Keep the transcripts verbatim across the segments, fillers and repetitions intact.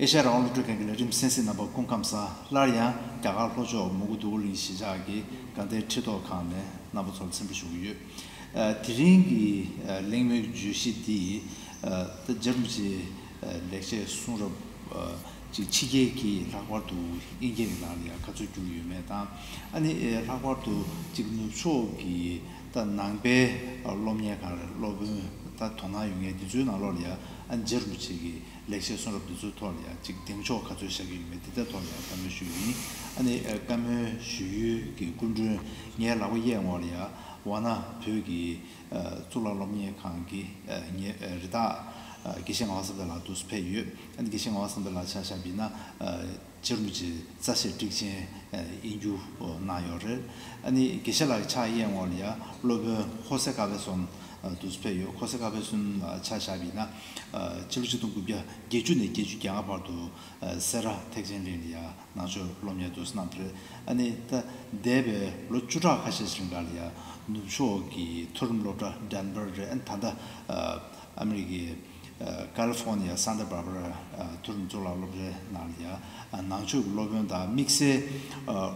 ཨེ་ཤ་ཡ་རང་དབང་རླུང་འཕྲིན་ཁང་གི་ལས་རིམ་གསན་གཟིགས་རྣམ་པ་སྐུ་ཁམས་བཟང་། སླར་ཡང་རྒྱ་གར་ལྷོ་ཕྱོགས་མུ་གུ་དུ་ཀུ་གླིང་གཞིས་ཆགས་ཀྱི་དགའ་ལྡན་ཁྲི་ཐོག་ཁང་ནས་རྣམ་པ་ཚོར་འཚམས་འདྲི་ཞུ་གི་ཡོད། ཨ། དེ་རིང་གི་ཨ་གླེང་མོལ་བརྗོད་གཞི་འདི་ཨ་ད་རྗེ་རིན་པོ་ཆེའི་ཨ་ལེགས་བཤད་གསུང་རབ་ཨ་ཅིག་ཕྱི་རྒྱལ་གྱིས་ལྷག་པར་དུ་དབྱིན་སྐད་ཀྱི་ནང་ལ་ཡང་ག་ཚོད་བསྒྱུར་ཡོད་མེད་དང་། ཨ་ནི་ཨ་ལྷག་པར་དུ་ཅིག་ནུབ་ཕྱོགས་ཀྱི་ད་ནང་པའི་ཨ་སློབ་གཉེར་ཁང་རེད། སློབ་དཔོན་ད་དོ་སྣང་ཡོད་མཁན་དེ་ཚོའི་ནང་ལོགས་ལ་ཡང་ཨ་རྗེ་རིན་པོ་ཆེ་གི་ལེགས་བཤད་གསུང་རབ་འདི་ཚོའི་ཐོག་ལ་ཡང་ཅིག་གདེང་འཇོག་ག་ཚོད་བཞག་གི་ཡོད་མེད་དེ་ལྟའི་ཐོག་ལ་ཡང་བཀའ་མོལ་ཞུ་ཡིན། ཨ་ནི་ཨ་བཀའ་མོལ་ཞུ་ཡུལ་གྱི་སྐུ་མགྲོན་ངའི་ལག་པ་གཡས་ངོས་ལ་ཡང་ཝཱ་ཎ་བོད་ཀྱི་ཨ་གཙུག་ལག་སློབ་གཉེར་ཁང་གི་ཨ་ངའི་ཨ་རི་དྭགས་ཨ་དགེ་བཤེས་ངག་དབང་བསམ་གཏན་ལགས་འདུག་སེ་ཕེབས་ཡོད། ཨ་ནི་དགེ་བཤེས་ངག་དབང་བསམ་གཏན་ལགས་ཆ་བཞག་པ་ཡིན་ན་ཨ་རྗེ་རིན་པོ་ཆེའི་རྩ་བཤད་ཊིཀ་ཆེན་ཨ་དབྱིན་བསྒྱུར་གནང་ཡོད་རེད། ཨ་ནི་དགེ་བཤེས་ལགས་ཀྱི་ཕྱག་གཡས་ངོས་ལ་ཡང་སློབ་དཔོན་ཧོ་སེ་ཀ་པེ་སོན་ཨ་འདུག་སེ་ཕེབས་ཡོད། ཧོ་སེ་ཀ་པེ་སོན་ལགས་ཆ་བཞག་པ་ཡིན་ན་ཨ་ཕྱི་ལོ་ཆིག་སྟོང་དགུ་བརྒྱ་བརྒྱད་ཅུ་ནས་བརྒྱད་ཅུ་གྱ་ལྔ་བར་དུ་ཨ་སེ་ར་ཐེག་ཆེན་གླིང་ལ་ཡང་ནང་ཆོས་སློབ་གཉེར་འདུག་སེ་གནང་བ་རེད། ཨ་ནི་ད་འདས་པའི་ལོ་བཅུ་ཕྲག་ཁ་ཤས་ཤིག་རིང་ག་ལ་ཡང་ནུབ་ཕྱོགས་ཀྱི་མཐོ་རིམ་སློབ་གྲྭ་ཌེན་བར་རེད། ཨ་ནི་ད་ལྟ་ཨ་ཨ་མི་རི་ཀའི་ཨ་ཀ་ལི་ཧྥོ་ནི་ཡ་སན་ཏ་བྷར་བྷ་ར་ཨ་མཐོ་རིམ་གཙུག་ལག་སློབ་གྲྭའི་ནང་ལ་ཡང་ཨ་ནང་ཆོས་ཀྱི་སློབ་དཔོན་དང་དམིགས་བསལ་ཨ་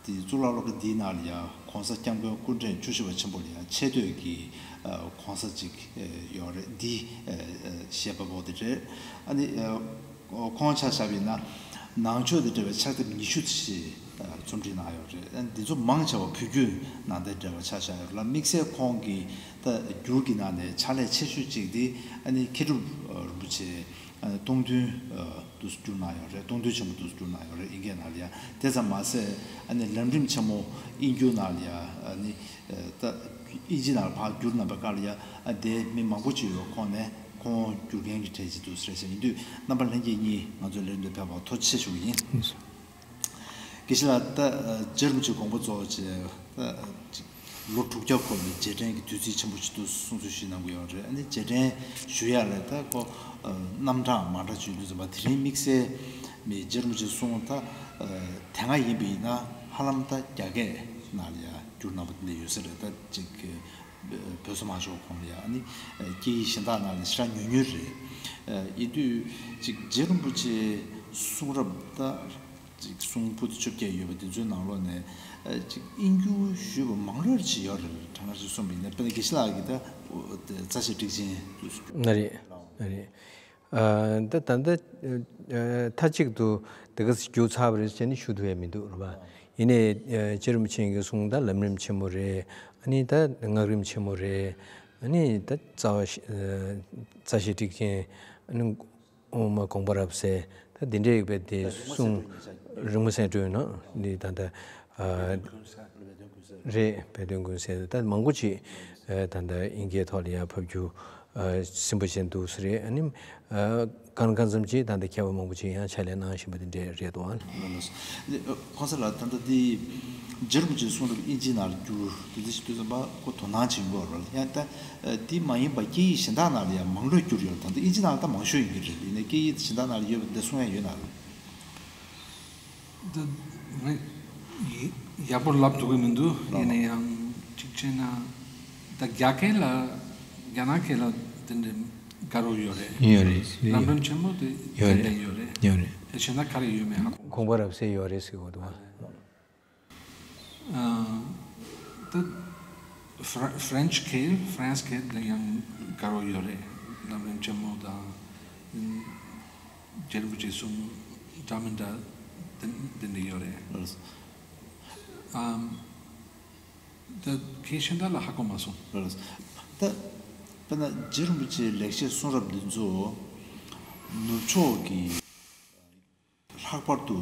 དེ་གཙུག་ལག་སློབ་གྲྭ་འདིའི་ནང་ལ་ཡང་༸གོང་ས་༸སྐྱབས་མགོན་སྐུ་ཕྲེང་བཅུ་བཞི་པ་ཆེན་པོ་ལ་ཡང་ཆེ་བསྟོད་ཀྱི་ཨ་༸གོང་ས་ཅིག་ཨ་ཡོད་རེད། འདི་ཨ་ཨ་བཞེས་པ་པོ་དེ་རེད། ཨ་ནི་ཨ་ཁོང་ཆ་བཞག་པ་ཡིན་ན་ནང་ཆོས་དང་འབྲེལ་བའི་ཕྱག་དེབ་ཉི་ཤུ་ཞིག་ཨ་རྩོམ་སྒྲིག་གནང་ཡོད་རེད། ཨ་ནི་འདི་ཚོ་མང་ཆེ་བ་བོད་བརྒྱུད་ནང་བསྟན་འབྲེལ་བ་ཆ་བཞག་ཡོད་རེད་ལ། དམིགས་བསལ་ཁོང་གིས་ད་བསྒྱུར་གྱི་ནང་ནས་ཕྱག་ལས་ཆེ་ཤོས་གཅིག་དེ་ཨ་ནི་མཁས་གྲུབ་རིན་པོ་ཆེ་ཨ་ནི་སྟོང་ཐུན་ཨ་འདུག་སེ་བསྒྱུར་གནང་ཡོད་རེད། སྟོང་ཐུན་ཆེན་མོ་འདུག་སེ་བསྒྱུར་གནང་ཡོད་རེད། དབྱིན་སྐད་ནང་ལ་ཡང་། དེ་ཙམ་མ་ཟད་ཨ་ནི་ལམ་རིམ་ཆེན་མོ་དབྱིན་བསྒྱུར་ནང་ལ་ཡང་ཨ་ནི་ཨ་ད་དབྱིན་ཇི་ནང་ལ་ཕར་བསྒྱུར་གནང་པའི་སྐབས་ལ་ཡང་ཨ་དེ་མི་མང་པོ་ཅིག་ཡོད། ཁོང་ནས་ཁོང་བསྒྱུར་མཁན་གྱི་གྲས་ཅིག་འདུག་སེ་རེད་ཟེར། ཡིན་དུས་རྣམ་པ་ལྷན་རྒྱས་གཉིས་ང་ཚོའི་ལས་རིམ་དུ་ཕེབས་པར་ཐུགས་རྗེ་ཆེ་ཞུ་གི་ཡིན། དགེ་བཤེས་ལགས། ད་རྗེ་རིན་པོ་ཆེ་དགོངས་པ་རྫོགས་རྗེས་ད་ཅིག་ལོ་དྲུག་བརྒྱ་འཁོར་བའི་རྗེས་དྲན་གྱི་དུས་ཚིགས་ཆེན་པོ་ཞིག་ཏུ་གསུང་ཆོས་ཞུས་གནང་གི་ཡོད་རེད། ཨ་ནི་རྗེས་དྲན་ཞུ་ཡག་ལ་ད་ཁོ་རྣམ་གྲངས་མང་དྲགས་ཅིག་ཡོད་དུས་ཙམ་པ། དེ་རིང་དམིགས་བསལ་མི་རྗེ་རིན་པོ་ཆེ་གསུང་ད་དེ་སྔ་ཡིན་པ་ཡིན་ན་ཧ་ལམ་ད་རྒྱ་སྐད་ནང་ལ་ཡང་བསྒྱུར་གནང་པ་དེ་འདྲ་ཡོད་ས་རེད། ད་ཅིག་བོད་སོག་མང་ཤོས་གོང་ལ་ཡང་ཨ་ནི་སྐད་ཡིག་གཞན་དག་ནང་ལ་ཞེ་དྲག་ཉུང་ཉུང་རེད། ཡིན་དུས་ཅིག་རྗེ་རིན་པོ་ཆེའི་གསུང་རབ་ད་ཅིག་གསུང་པོ་ཏི་བཅོ་བརྒྱད་ཡོད་པ་དེ་ཚོའི་ནང་ལོགས་ནས་ཨ་ཅིག་དབྱིན་བསྒྱུར་ཞུས་པ་མང་ལོས་ཅིག་ཡོད་རེད། དྲང་གནས་ཅིག་གསུངས་པ་ཡིན་ན། དཔེར་ན་དགེ་བཤེས་ལགས་ཀྱིས་ད་རྩ་ཆེ་ཊིཀ་ཆེན་དུ། ཨ་རེད། ཨ་རེད། ཨ་ད་ད་ལྟ་ཨ་མཐའ་གཅིག་ཏུ་དེ་ག་ཚོད་བསྒྱུར་ཚར་བ་རེད་ཟེར་ནས་ཞུ་ཐུབ་ཡ་མི་འདུག་རེད་པ། ཡིན་ནའི་ཨ་རྗེ་རིན་པོ་ཆེ་གི་གསུང་ད་ལམ་རིམ་ཆེན་མོ་རེད། ཨ་ནི་ད་སྔགས་རིམ་ཆེན་མོ་རེད། ཨ་ནི་ད་རྩ་བ་ཨ་རྩ་ཤེ་ཊིཀ་ཆེན། ཨ་ནི་དབུ་མ་དགོངས་པ་རབ་གསལ། ད་འདི་འདྲའི་བས་དེ་གསུང་རིང་མོ་སེང་སྤྲོས་ནོ་འདི་ད་ལྟ་ཨ་རེད། དཔལ་ལྡན་ཀུན་གསལ། ད་མང་པོ་ཅིག་ཨ་ད་ལྟ་དབྱིན་སྐད་ཐོག་ལ་ཡང་ཕབ་རྒྱུ་ཨ་སིམ་པོ་ཅན་འདུག་ས་རེད། ཨ་ནི་ཨ་གང་གང་འཚམ་ཅིག་ད་ལྟ་མཁས་པ་མང་པོ་ཅིག་ཡང་ཕྱག་ལས་གནང་བཞིན་པ་དེ་འདྲས་རེད་འདུག་ཨ། ལགས་སོ། ཨ་ནི་ཨ་གོང་ས་ལགས། ད་ལྟ་འདི་རྗེ་རིན་པོ་ཆེའི་གསུང་རབ་དབྱིན་ཇིའི་ནང་ལ་བསྒྱུར་དེ་འདྲ་ཞིག་དུས་ཙམ་པ་ཁོ་དོ་སྣང་བྱེད་ཀྱི་ཡོད་རེད། ཡང་ད་ཨ་འདི་མ་ཡིན་པ་སྐད་ཡིག་གཞན་དག་ནང་ལ་ཡང་མང་ལོས་བསྒྱུར་ཡོད་རེད། ད་ལྟ་དབྱིན་ཇི་ནང་ལ་ད་མང་ཤོས་ཡིན་གྱི་རེད། ཡིན་ནའི་སྐད་ཡིག་གཞན་དག་ནང་ལ་ཡོད་པ་འདི་གསུང་ཡ་ཡོད་ན་རེད། འདི་ངས་ཡག་པོ་ལབ་ཐུབ་ཀྱི་མི་འདུག་ཡིན་ན་ཡང་གཅིག་བྱས་ན་ད་རྒྱ་སྐད་ལ་རྒྱ་ནག་སྐད་ལ་དེ་འདྲའི་དགའ་རབ་ཡོད་རེད། ཡོད་རེད། ལམ་རིམ་ཆེན་མོ་དེ་ཡོད་རེད། ཏན་ཏན་ཡོད་རེད། ཡོད་རེད། ཨེ་གཞན་དག་ག་རེ་ཡོད་མེད་ཧ་གོ། དགོངས་པ་རབ་གསལ་ཡོད་རེད་ཟེར་གོ་འདུག་བ། ཨ་ད་ཧྥ་ཧྥ་རན་ཆི་སྐད་ཧྥ་རན་སི་སྐད་དེ་ཡང་དགའ་རབ་ཡོད་རེད། ལམ་རིམ་ཆེན་མོ་དང་། རྗེ་རིན་པོ་ཆེའི་གསུང་འདྲ་མི་འདྲ་དེ་དེ་འདྲ་ཡོད་རེད། ལགས་སོ། ཨམ། ད་ཁྱེད་གཞན་དག་ལ་ཧ་གོ་མ་སོང་། ལགས་སོ། ད་དཔེར་ན་རྗེ་རིན་པོ་ཆེའི་ལེགས་བཤད་གསུང་རབ་འདི་ཚོ་ནུབ་ཕྱོགས་ཀྱི་ལྷག་པར་དུ་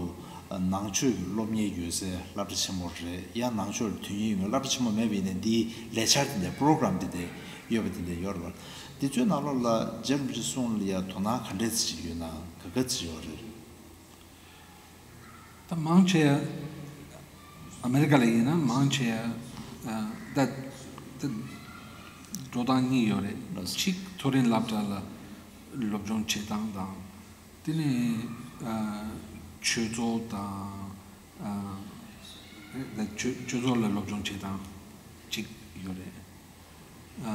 ནང་ཆོས་ཀྱི་སློབ་གཉེར་ཡོད་སའི་སློབ་གྲྭ་ཆེན་མོ་རེད། ཡང་ནང་ཆོས་ལ་དོན་སྙིང་ཡོད་སློབ་གྲྭ་ཆེན་མོ་མེད་པ་ཡིན་ན་འདིའི་ལས་འཆར་དེ་འདྲ་པོ་རོ་གྷ་རམ་དེ་འདྲ་ཡོད་པ་དེ་འདྲ་ཡོད་རེད་པ། འདི་ཚོའི་ནང་ལོགས་ལ་རྗེ་རིན་པོ་ཆེ་གསུང་ལ་ཡང་དོ་སྣང་ག་འདྲས་ཅིག་ཡོད་ན་ག་ག་ཅིག་ཡོད་རེད། ད་མང་ཆེ་ཨ་མེ་རི་ཀ་ལ་ཡིན་ན་མང་ཆེ་ཨ་ད་ད་འགྲོ་སྟངས་གཉིས་ཡོད་རེད། ལགས་སོ། གཅིག་མཐོ་རིམ་སློབ་གྲྭ་ལ་སློབ་སྦྱོང་བྱེད་སྟངས་དང་། དེ་ནས་ཨ་ཆོས་ཚོགས་དང་ཨ་ད་ཆོས་ཆོས་ཚོགས་ལ་སློབ་སྦྱོང་བྱེད་སྟངས་གཅིག་ཡོད་རེད། ཨ་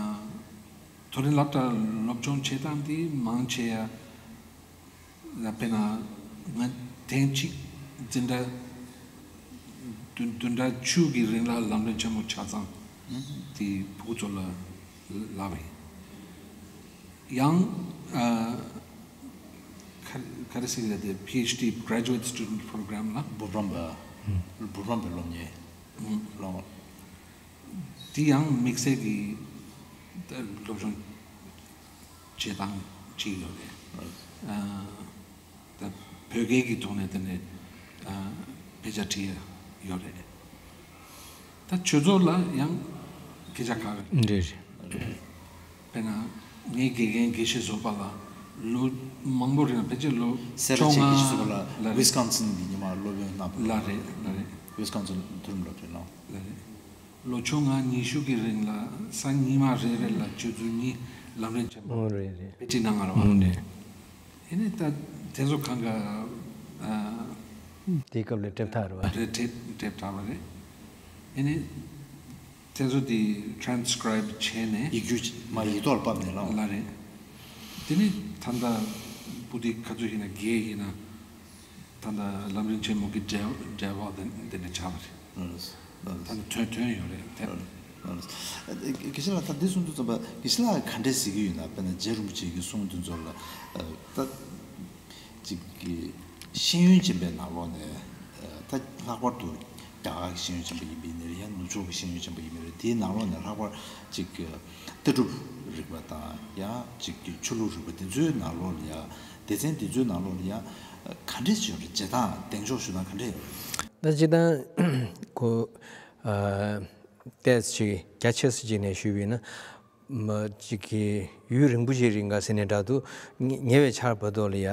མཐོ་རིམ་སློབ་གྲྭ་སློབ་སྦྱོང་བྱེད་སྟངས་དེ་མང་ཆེ་ཨ་ ལ་དཔེར་ན་ང་ཐེངས་གཅིག་འཛིན་གྲྭ་བདུན་བདུན་ཕྲག་བཅུ་གི་རིང་ལ་ལམ་རིམ་ཆེན་མོ་ཆ་ཚང་དེ་ཕྲུ་གུ་ཚོ་ལ་བསླབས་པ་ཡིན། ཡང་ཨ་ག་ག་རེ་ཟེར་གི་རེད་དེ། PhD Graduate Student Program ལ། འབུམ་རམས་པ། འབུམ་རམས་པའི་སློབ་གཉེར་ལོ། དེ་ཡང་དམིགས་བསལ་གྱི་སློབ་སྦྱོང་བྱེད་སྟངས་གཅིག་ཡོད་རེད། ཨ། ད་བོད་སྐད་ཀྱི་ཐོག་ནས་དེ་ནས་ཨ་དཔེ་ཆ་བྲིས་ཡ་ཡོད་རེད། ད་ཆོས་ཚོགས་ལ་ཡང་སྐད་ཆ་ག་རེ། རེད་རེད། དཔེར་ན་ངའི་དགེ་རྒན་དགེ་བཤེས་བཟོ་པ་ལ་ལོ་མང་པོ་རིང་ཕལ་ཆེར་ལོ་སེ་ར་བཅོ་བརྒྱད་དགེ་བཤེས་བཟོ་པ་ལ་ལ་རེད། ཝིས་ཀོན་སིན་གྱི་ཉི་མ་སློབ་ཡོན་གནང་བ། ལ་རེད་ལ་རེད། ཝིས་ཀོན་སིན་མཐོ་རིམ་སློབ་གྲྭའི་ནང་། ལ་རེད། ལོ་བཅོ་ལྔ་ཉི་ཤུ་གི་རིང་ལ་གཟའ་ཉི་མ་རེ་རེ་ལ་ཆུ་ཚོད་གཉིས་ལམ་རིམ་ཆེན་པོ་ཨོ་རེད་རེད། དཔེ་ཁྲིད་གནང་ང་རེད་བ། ཨོ་རེད། ཨེ་ནས་ད་དེ་ཚོ་གང་ག་ཨ། དེའི་སྐབས་ལ་སྒྲུབ་ཐག་རེད་བ། རེད། སྒྲུབ་སྒྲུབ་ཐག་པ་རེད། ཨེ་ནས་དེ་ཚོ་དེ་ཊ་རན་སི་ཀ་རའིབ་བྱས་ནས། ཡིག་རྒྱུགས་མ་ཡིག་ཐོག་ལ་ཕབ་ནས་ལ། ལ་རེད། དེ་ནས་ད་ལྟ་པོ་ཏི་ག་ཚོད་ཡིན་ན་བརྒྱད་ཡིན་ན། ད་ལྟ་ལམ་རིམ་ཆེན་མོ་གི་འབྲེལ་འབྲེལ་བ་དེ་འདི་འདྲ་ཆགས་པ་རེད། ལགས་སོ། ལགས་སོ། ད་ནི་ཐོན་ཐོན་ཡོད་རེད་དེ། ལགས་སོ། ལགས་སོ། དགེ་བཤེས་ལགས། ད་འདི་གསུང་དུས་ཙམ་པ་དགེ་བཤེས་ལགས་ག་འདྲས་ཟེར་གྱི་ཡོད་ན། དཔེར་ན་རྗེ་རིན་པོ་ཆེ་གི་གསུང་དེ་ཚོ་ལ་ད་ཅིག་གི་ཤེས་ཡོན་ཅན་པའི་ནང་ལོགས་ནས་ད་ལྷག་པར་དུ་རྒྱ་གར་གྱི་ཤེས་ཡོན་ཅན་པ་ཡིན་པ་ཡིན་ནའི་རེད། ཡང་ནུབ་ཕྱོགས་ཀྱི་ཤེས་ཡོན་ཅན་པ་ཡིན་པ་རེད། དེའི་ནང་ལོགས་ནས་ལྷག་པར་ཅིག་ལྟ་གྲུབ་རིག་པ་དང་ཡང་ཅིག་གི་ཆོས་ལུགས་རིག་པ་དེ་ཚོའི་ནང་ལོགས་ལ་ཡང་། སྡེ་ཚན་དེ་ཚོའི་ནང་ལོགས་ལ་ཡང་ག་འདྲས་ཡོད་རེད། བྱེད་སྟངས་གདེང་འཇོག་ཞུ་སྟངས་ག་འདྲས་ཡོད་རེད། ད་སྤྱིར་བཏང་ཁོ་ཨ་ཏོག་ཙམ་ཅིག་རྒྱ་ཆེ་ས་ཅིག་ནས་ཞུས་པ་ཡིན་ན། མ་ཅིག་གི་ཡུན་རིང་པོ་ཞིག་རིང་ག་ཟེར་ནས་འདྲ་འདུག་ཉེ་ཉེ་བའི་ཆར་བར་དུ་ལ་ཡ་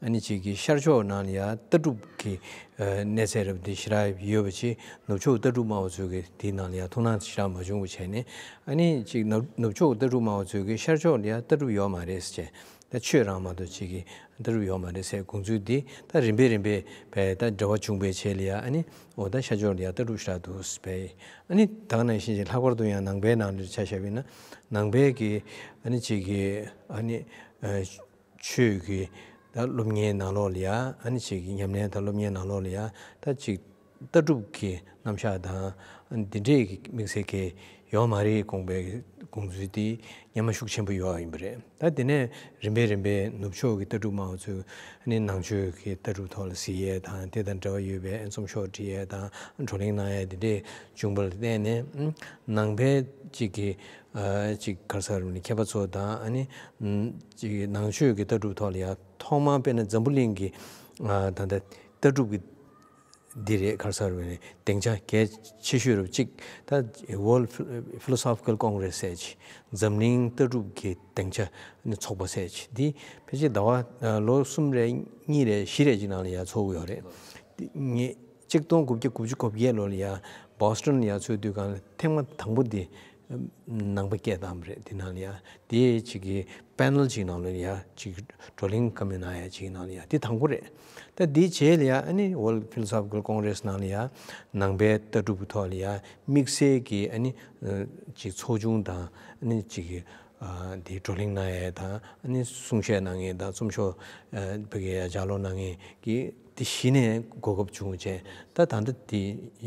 ཨ་ནི་ཅིག་གི་ཤར་ཕྱོགས་ནང་ལ་ཡ་ལྟ་གྲུབ་ཀྱི་ཨ་གནས་ཚད་རབ་དེ་ཞེ་དྲག་ཡོད་པ་ཅིག་ནུབ་ཕྱོགས་ལྟ་གྲུབ་སྨྲ་བ་ཚོས་ཀྱི་དེའི་ནང་ལ་ཡ་ཐུགས་སྣང་ཞེ་དྲག་མ་བྱུང་བ་བྱས་ནས། ཨ་ནི་ཅིག་ནུབ་ནུབ་ཕྱོགས་ལྟ་གྲུབ་སྨྲ་བ་ཚོས་ཀྱི་ཤར་ཕྱོགས་ལ་ཡ་ལྟ་གྲུབ་ཡོད་མ་རེད་ཟེར་བྱས། ད་ཆོས་རང་མ་གཏོགས་ཅིག་གི་ལྟ་གྲུབ་ཡོད་མ་རེད་ཟེར་དགོངས་ཚུལ་འདི་ད་རིམ་པས་རིམ་པས་བས་ད་འབྲེལ་བ་བྱུང་བའི་རྗེས་ལ་ཡ། ཨ་ནི་འོ་ད་ཤར་ཕྱོགས་ལ་ཡ་ལྟ་གྲུབ་ཞེ་དྲག་འདུག་ཟེར་བས། ཨ་ནི་ད་ག་ནང་བཞིན་ཅིག་ལྷག་པར་དུ་ཡང་ནང་པའི་ནང་ལ་ཆ་བཞག་པ་ཡིན་ན། ནང་པའི་གི་ཨ་ནི་ཅིག་གི་ཨ་ནི་ཨ་ཆོས་ཀྱི་ད་སློབ་གཉེར་ནང་ལོགས་ལ་ཡ། ཨ་ནི་ཅིག་གི་ཉམས་ལེན་དང་སློབ་གཉེར་ནང་ལོགས་ལ་ཡ་ད་ཅིག་ལྟ་གྲུབ་ཀྱི་རྣམ་གཞག་དང་འདི་འདྲའི་དམིགས་བསལ་གྱི་ཡོད་མ་རེད་དགོངས་པའི་དགོངས་ཚུལ་དེ་སྙན་མ་ཤུགས་ཆེན་པོ་ཡོད་ཡིན་པ་རེད། ད་དེ་ནས་རིམ་པས་རིམ་པས་ནུབ་ཕྱོགས་ཀྱི་ལྟ་གྲུབ་སྨྲ་བ་ཚོས་ནི་ནང་ཆོས་ཀྱི་ལྟ་གྲུབ་ཐོག་ལ་གཟིགས་ཡས་དང་། དེ་དང་འབྲེལ་བ་ཡོད་པའི་རྩོམ་ཤོག་བྲིས་ཡས་དང་། བགྲོ་གླེང་གནང་ཡས་དེ་འདྲས་བྱུང་བ་ལ་བརྟེན་ནས། ནང་པའི་ཅིག་གི་ཨ་ཅིག་ག་རེ་ཟེར་དགོས་རེད། མཁས་པ་ཚོ་དང་། ཨ་ནི་ཅིག་ནང་ཆོས་ཀྱི་ལྟ་གྲུབ་ཐོག་ལ་ཡ་ཐོག་མར་དཔེར་ན་འཛམ་བུ་གླིང་གི་ཨ་ད་ལྟ་ལྟ་གྲུབ་ཀྱི་འདི་རེད། ག་རེ་ཟེར་དགོས་རེད། སྡིངས་ཆ་གལ་ཆེ་ཤོས་རུ་གཅིག་ད་World Philosophical Congress ཟེར་ཅིག་འཛམ་གླིང་ལྟ་གྲུབ་ཀྱི་སྡིངས་ཆ་ནི་ཚོགས་པ་ཟེར་ཅིག་འདི་ཕལ་ཆེར་ཟླ་བ་ལོ་གསུམ་རེ་གཉིས་རེ་བཞི་རེ་ཅིག་ནང་ལ་ཡ་ཚོགས་ཀྱི་ཡོད་རེད། འདི་ངས་གཅིག་སྟོང་དགུ་བརྒྱ་དགུ་བཅུ་གོ་བརྒྱད་ལོ་ལ་ཡ་Boston ལ་ཡ་ཚོགས་དུས་སྒང་ལ་ཐེངས་མ་དང་པོ་འདི་ནང་པ་སྐད་བཏང་བ་རེད། དེ་ནང་ལ་ཡ་དེ་ཅིག་གི་པེ་ནལ་ཅིག་ནང་ལ་ཡ་ཅིག་བགྲོ་གླེང་བཀའ་མོལ་གནང་ཡ་ཅིག་ནང་ལ་ཡ་དེ་དང་པོ་རེད། ད་དེའི་རྗེས་ལ་ཡ་ཨ་ནི་World Philosophical Congress ནང་ལ་ཡ་ནང་པའི་ལྟ་གྲུབ་ཀྱི་ཐོག་ལ་ཡ་དམིགས་བསལ་གྱི་ཨ་ནི་ཅིག་ཚོགས་ཆུང་དང་། ཨ་ནི་ཅིག་གི་ཨ་དེ་བགྲོ་གླེང་གནང་ཡས་དང་། ཨ་ནི་གསུང་བཤད་གནང་མཁན་དང་། རྩོམ་ཤོག་ཨ་ཕ་གི་ཡ་ལྗགས་ཀློག་གནང་མཁན་གྱི་དེ་གཞི་ནས་གོ་སྐབས་བྱུང་བྱས། ད་ད་ལྟ་དེ་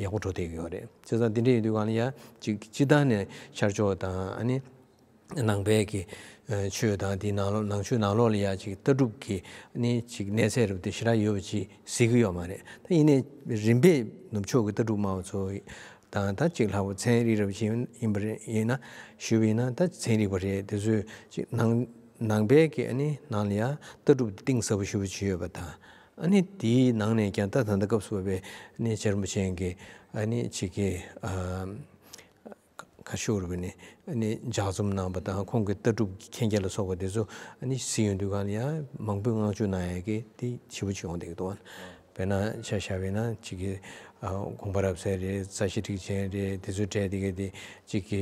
ཡག་པོ་འགྲོ་བསྡད་ཀྱི་ཡོད་རེད། བྱས་ཙང་དེ་འདྲ་ཡིན་དུས་སྒང་ལ་ཡ་ཅིག་སྤྱིར་བཏང་ནས་ཤར་ཕྱོགས་དང་། ཨ་ནི་ནང་པའི་གི་ཨ་ཆོས་དང་དེའི་ནང་ལོགས། ནང་ཆོས་ནང་ལོགས་ལ་ཡ་ཅིག་ལྟ་གྲུབ་ཀྱི་ཨ་ནི་ཅིག་གནས་ཚད་རུ་དེ་ཞེ་དྲག་ཡོད་པ་ཅིག་གཟིགས་ཀྱི་ཡོད་མ་རེད། ད་ཡིན་ནའི་རིམ་པས་ནུབ་ཕྱོགས་ཀྱི་ལྟ་གྲུབ་སྨྲ་བ་ཚོ་དང་། ད་ཅིག་ལྷག་པར་ཚན་རིག་རབ་ཆེན་ཡིན་པ་རེད། ཡིན་ན་ཞུས་པ་ཡིན་ན་ད་ཚན་རིག་པ་རེད། དེ་ཚོས་ཅིག་ནང་ནང་པའི་གི་ཨ་ནི་ནང་ལ་ཡ་ལྟ་གྲུབ་གཏིང་ཟབ་པོ་ཞེ་པོ་ཅིག་ཡོད་པ་དང་། ཨ་ནི་དེའི་ནང་ནས་ཀྱང་ད་ད་ལྟ་སྐབས་སུ་བབས་པའི་ཨ་ནི་རྗེ་རིན་པོ་ཆེ་གི་ཨ་ནི་ཅིག་གི་ཨ་ག་ཤོར་བ་ནི་ཨ་ནི་ལྗགས་རྩོམ་གནང་བ་དང་། ཁོང་གི་ལྟ་གྲུབ་ཀྱི་མཁྱེན་རྒྱ་ལ་སོགས་པ་དེ་ཚོ་ཨ་ནི་གཟིགས་ཡོང་དུས་སྒང་ལ་ཡང་མང་པོས་བསྔགས་བརྗོད་གནང་ཡ་གི་དེ་ཞེ་པོ་ཅིག་ཡོང་བསྡད་ཀྱི་འདུག་དཔེར་ན་ཆ་བཞག་པ་ཡིན་ན་ཅིག་གི་ཨ་དགོངས་པ་རབ་གསལ་རེད། རྩ་ཤེ་ཊཱིཀ་ཆེན་རེད། དེ་ཚོའི་གྲས་དེ་ག་དེ་ཅིག་གི་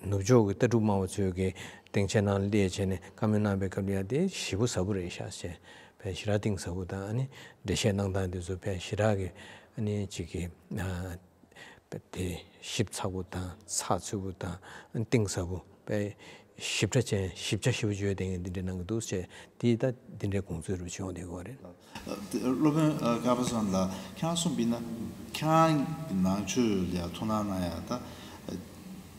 ནུབ་ཕྱོགས་ཀྱི་ལྟ་གྲུབ་སྨྲ་བ་ཚོའི་གི་སྡིངས་ཆའི་ནང་སླེབས་བྱས་ནས་བཀའ་མོལ་གནང་བའི་སྐབས་ལ་ཡང་དེ་ཞེ་པོ་ཟབ་པོ་རེད་ཤག་ཟེར། དཔེ་ཞེ་དྲག་གཏིང་ཟབ་པོ་དང་། ཨ་ནི་འགྲེལ་བཤད་གནང་སྟངས་དེ་ཚོ་དཔེ་ཞེ་དྲག་གི་ཨ་ནི་ཅིག་གི་ཨ། དེ་ཞིབ་ཚགས་པོ་དང་ཚགས་ཚུད་པོ་དང་གཏིང་ཟབ་པོ་ པའི་ཞིབ་ཕྲ་ཅན་ཞིབ་ཆ་ཞིབ་པོ་བརྗོད་དེ་འདི་འདྲའི་གནང་གི་འདུག་ཅེས་དེ་ད་འདི་འདྲའི་དགོངས་ཚུལ་རུ་བྱུང་བསྡད་ཡོད་རེད། སློབ་དཔོན་ཀརྨ་བཟང་ལགས་ཁྱེད་རང་གསུངས་པ་ཡིན་ན་ཁྱེད་རང་གི་ནང་ཆོས་ལ་ཐུགས་སྣང་གནང་ཡ་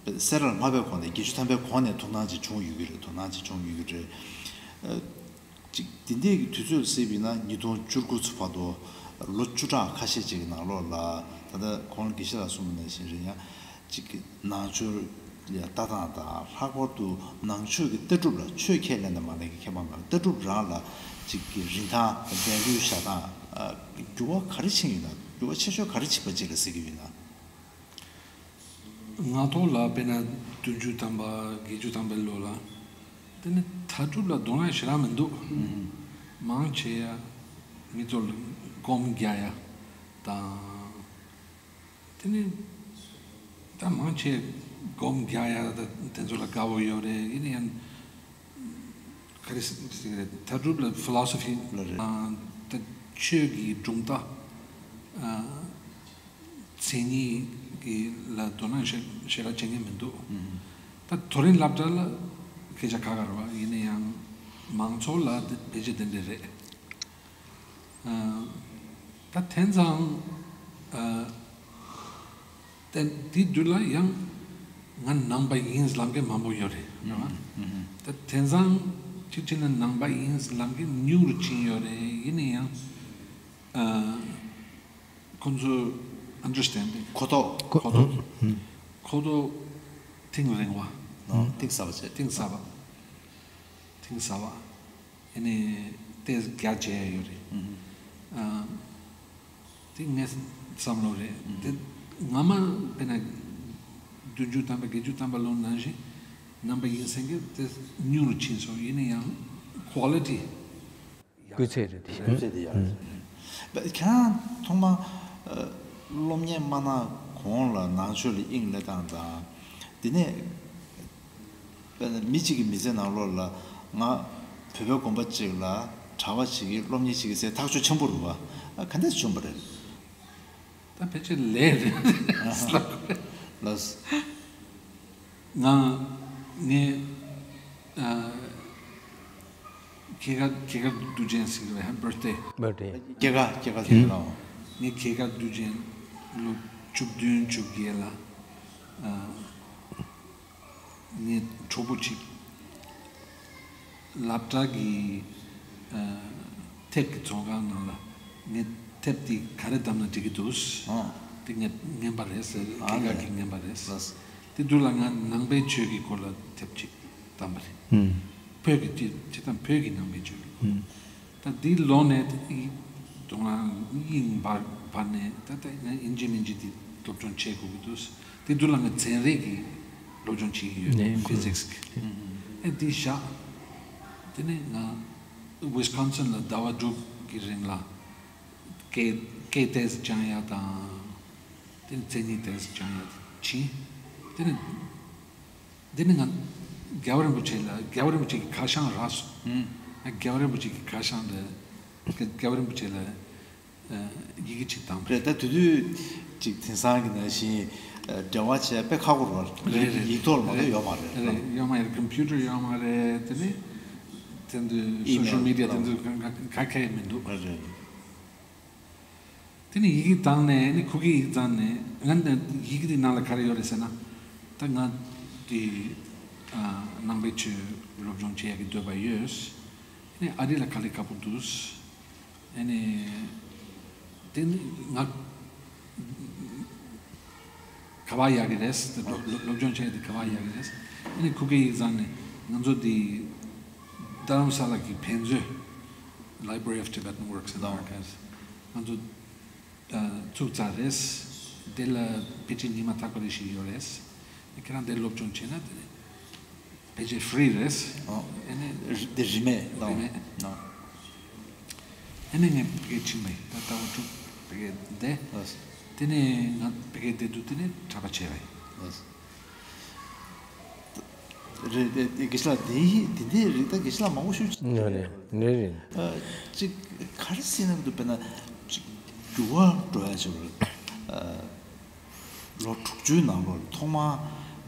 ད་སེ་ར་ལྷག་པའི་གོང་ནས་བརྒྱད་ཅུ་ཐམ་པའི་གོང་ནས་ཐུགས་སྣང་ཅིག་བྱུང་ཡོད་ཀྱི་རེད། དོ་སྣང་ཅིག་བྱུང་ཡོད་ཀྱི་རེད། ཅིག་འདི་འདྲའི་གི་དུས་ཚོད་ལ་གཟིགས་པ་ཡིན་ན་ཉིས་སྟོང་བཅུ་དགུ་ཚོ་བར་དུ་ལོ་བཅུ་ཕྲག་ཁ་ཤས་ཅིག་གི་ནང་ལོགས་ལ་ད་ལྟ་གོང་ལ་དགེ་བཤེས་ལགས་གསུངས་པ་ནང་བཞིན་རེད། ཡང་ཅིག་གི་ནང་ཆོས་ལ་ལྟ་སྟངས་དང་ལྷག་པར་དུ་ནང་ཆོས་ཀྱི་ལྟ་གྲུབ་ལ་ཆོས་ཁས་ལེན་དང་མ་ལེན་གྱི་ཁྱད་པར་མེད། ལྟ་གྲུབ་རང་ལ་ཅིག་གི་རིན་ཐང་དང་ལྡན་ལུས་བཞག་སྟངས་འགྱུར་བ་ག་རེ་ཕྱིན་ཡོད་ན། འགྱུར་བ་ཆེ་ཤོས་ག་རེ་ཕྱིན་པ་ཅིག་ལ་ཟེར་གྱི་ཡོད་ན། ང་ཐོག་ལ་དཔེར་ན་བདུན་ཅུ་ཐམ་པ་བརྒྱད་ཅུ་ཐམ་པའི་ལོ་ལ་དེ་ནི་ལྟ་གྲུབ་ལ་དོ་སྣང་ཞེ་དྲག་མི་འདུག་མང་ཆེ་ཡ་མི་ཚོ་ལ་སྒོམ་རྒྱག་ཡ་དང་དེ་ནི་ད་མང་ཆེ་སྒོམ་རྒྱག་ཡ་ད་དེ་ཚོ་ལ་དགའ་བོ་ཡོད་རེད། ཡིན་ན་ཡང་ག་རེ་ཟེར་གི་རེད། ལྟ་གྲུབ་ལ་ཕི་ལོ་སོ་ཕི་ལ་རེད། ད་ཆོས་ཀྱི་གྲུབ་མཐའ། མཚན་ཉིད་ཀྱི་ལ་དོ་སྣང་ཞེ་ཞེ་དྲག་བྱེད་མཁན་མི་འདུག་ད་དོ་རིང་སློབ་གྲྭ་ལ་སྐད་ཆ་ཁ་ཁ་རེད་བ། ཡིན་ན་ཡང་མང་ཚོགས་ལ་དེ་ཕལ་ཆེར་དེ་འདྲ་རེད། ཨ། ད་དེང་སང་ཨ། དེ་དེའི་དུས་ལ་ཡང་ང་ནང་པ་ཡིན་ལབ་མཁན་མང་པོ་ཡོད་རེད། རེད་བ། ད་དེང་སང་ཅིག་བྱས་ན་ནང་པ་ཡིན་ལབ་མཁན་ཉུང་རུ་ཕྱིན་ཡོད་རེད། ཡིན་ན་ཡང་ཨ། ཁོང་ཚོ་ཨན་ཌར་སི་ཊེན་ཌིང་གོ་རྟོགས། གོ་རྟོགས། གོ་རྟོགས་ཐིག་རིང་བ། ཨ། ཐིག་གསར་པ་བྱས། ཐིག་གསར་པ། ཐིག་གསར་པ། ཨ་ནི་ཏོག་ཙམ་རྒྱ་ཆེ་ཡ་ཡོད་རེད། ཨ། དེ་ངའི་བསམ་བློ་རེད། དེ་སྔ་མ་དཔེར་ན་བདུན་ཅུ་ཐམ་པ་བརྒྱད་ཅུ་ཐམ་པ་ལོ་ནང་བཞིན་ནང་པ་ཡིན་ཟེར་མཁན་དེ་ཉུང་རུ་ཕྱིན་སོང་། ཡིན་ན་ཡང་ཀོ་ལི་ཊི། སྐུལ་ཚད་རེད་དེ། སྐུལ་ཚད་དེ་ཡག་རེད། ཁྱེད་རང་ཐོག་མ་ཨ། སློབ་གཉེར་མ་གནང་གོང་ལ་ནང་ཆོས་ལ་དབྱིངས་སླེབས་སྟངས་དང་། དེ་ནས་དཔེར་ན་མི་གཅིག་གི་མི་ཚེ་ནང་ལོགས་ལ་ང་བོད་པའི་དགོན་པ་གཅིག་ལ་གྲྭ་པ་ཞིག་གིས་སློབ་གཉེར་བྱེད་ཀྱི་ཟེར་ཐག་གཅོད་ཆེན་པོ་རེད་བ། ཨ། ག་འདྲས་བྱུང་བ་རེད། ད་ཕལ་ཆེར་ལས་རེད། ལགས། ང་ངའི་ཨ། སྐྱེས་སྐར་སྐྱེས་སྐར་དུས་ཆེན་ཟེར་གྱི་རེད། ཧེ་པི་བར་ཐི་ཌེ། བར་ཐི་ཌེ། སྐྱེས་སྐར་སྐྱེས་སྐར་དུས་ཆེན་ལ། ངའི་སྐྱེས་སྐར་དུས་ཆེན་ལོ་བཅུ་བདུན་བཅུ་བརྒྱད་ལ་ཨ། ངའི་གྲོགས་པོ་གཅིག་སློབ་གྲྭ་གི་ཨ། དེབ་ཀྱི་ཚོང་ཁང་ནང་ལ་ངས་དེབ་དེ་ག་རེ་བདམས་ན་འགྲིག་གི་འདུག་ཨ། དེ་ངས་རྔན་པ་རེད་ཟེར། ཨ་སྐྱེས་སྐར་ལས། གྱི་རྔན་པ་རེད། ལགས། དེ་དུས་ལ་ང་ནང་པའི་ཆོས་ཀྱི་སྐོར་ལ་དེབ་ཅིག་བདམས་པ་རེད། ཨུམ། བོད་ཀྱི་དེ་སྤྱིར་བཏང་བོད་ཀྱི་ནང་པའི་ཆོས་ཀྱི་སྐོར། ཨུམ། ད་འདི་ལོ་ནས་དེ་དོ་སྣང་དབྱིངས་འབར་འབར་ནས་ད་ལྟ་ཡང་ཡིན་གཅིག་མིན་གཅིག་དེ་སློབ་སྦྱོང་བྱེད་དགོས་ཀྱི་འདུག་དེ་དུས་ལ་ང་ཚན་རིག་གི་སློབ་སྦྱོང་བྱེད་ཀྱི་ཡོད། ནས་ཕི་ཟིག་སི་གི། ཨེ་འདི་བཞག་དེ་ནས་ང་ཝི་སི་ཀོན་སིན་ལ་ཟླ་བ་དྲུག་གི་རིང་ལ་སྐད་སྐད་ཏོག་ཙམ་སྦྱང་ཡ་དང་། དེ་ནས་མཚན་ཉིད་ཏོག་ཙམ་སྦྱང་ཡ་ཕྱིན། དེ་ནས་འདི་ནི་ང་རྒྱལ་བ་རིན་པོ་ཆེ་ལ་རྒྱལ་བ་རིན་པོ་ཆེ་གི་ཁ་བྱང་རག་སོང་། ཨུམ། རྒྱལ་བ་རིན་པོ་ཆེ་གི་ཁ་བྱང་ལ་རྒྱལ་བ་རིན་པོ་ཆེ་ལ་ཡི་གེ་ཅིག་བཏང་། རེད། ད་དེ་དུས་ཅིག་དེང་སང་གི་ནང་བཞིན་འབྲེལ་བ་བྱས་དཔེ་ཁག་པོ་རེད་བ། རེད་རེད། ཡིག་ཐོག་ལ་མ་གཏོགས་ཡོད་མ་རེད། རེད། ཡོད་མ་རེད། ཀམ་པུ་ཊར་ཡོད་མ་རེད། དེ་ནས་དེ་འདུག་ཨི་མེལ། སོ་ཤལ་མི་ཌི་ཡ་དེ་འདུག་ག་ག་ག་གས་མི་འདུག་རེད་རེད། དེ་ནས་ཡི་གེ་བཏང་ནས་ནི་ཁོ་གིས་ཡི་གེ་བཏང་ནས་ང་ནི་ཡི་གེ་དེ་ནང་ལ་ག་རེ་ཡོད་རེད་ཟེར་ན། ད་ང་དེ་ཨ་ནང་པའི་ཆོས་སློབ་སྦྱོང་བྱེད་ཡག་གི་འདོད་པ་ཡོད། ནི་ཨ་རི་ལ་ག་ལེ་དགའ་པོ་འདུག་ཨ་ནི་དེ་ནི་ང་ག་པར་ཡག་གི་རེད། དེ་སློབ་སློབ་སློབ་སྦྱོང་བྱེད་ཡག་དེ་ག་པར་ཡག་གི་རེད། ཨ་ནི་ཁོ་གིས་ཡི་གེ་བཏང་ནས་ང་ཚོ་དེ་རྡ་རམ་ས་ལ་གི་ཕན་ཚུན་Library of Tibetan Works and Archives ང་ཚོ་ཨ་ཚུགས་ཚར་རེད། དེ་ལ་ཕལ་ཆེར་ཉི་མ་རྟག་པ་རེ་ཞིག་ཡོད་རེད། ཁྱེད་རང་དེ་སློབ་སྦྱོང་བྱས་ན་དེ་ཕལ་ཆེར་ཧྥི་རི་རེད། ཨོ། ཨ་ནི་རི་དེ་རིན་མེད་རིན་མེད། ཨོ། ཨ་ནི་ངས་ཕ་གིར་ཕྱིན་པ་ཡིན། ད་ཟླ་བ་དྲུག་ཕ་གིར་བསྡད། ཨོ། དེ་ནས་ང་ཕ་གིར་བསྡད་དུས་དེ་ནས་གྲྭ་པ་བྱས་པ་ཡིན། ཨོ། རེད་དེ་དེ་དགེ་བཤེས་ལགས་དེ་དེ་འདྲའི་རིགས་ད་དགེ་བཤེས་ལགས་མང་པོ་ཞིག་ཅིག་ནི་རེད། ནི་རེད། ཨ། ཅིག་ག་རེ་ཟེར་ན་འདུག་དཔེར་ན་ཅིག་འགྱུར་བ་འགྲོ་ཡ་ཅིག་རེད། ཨ། ལོ་དྲུག་ཅུའི་ནང་ལོགས་ལ་ཐོག་མ་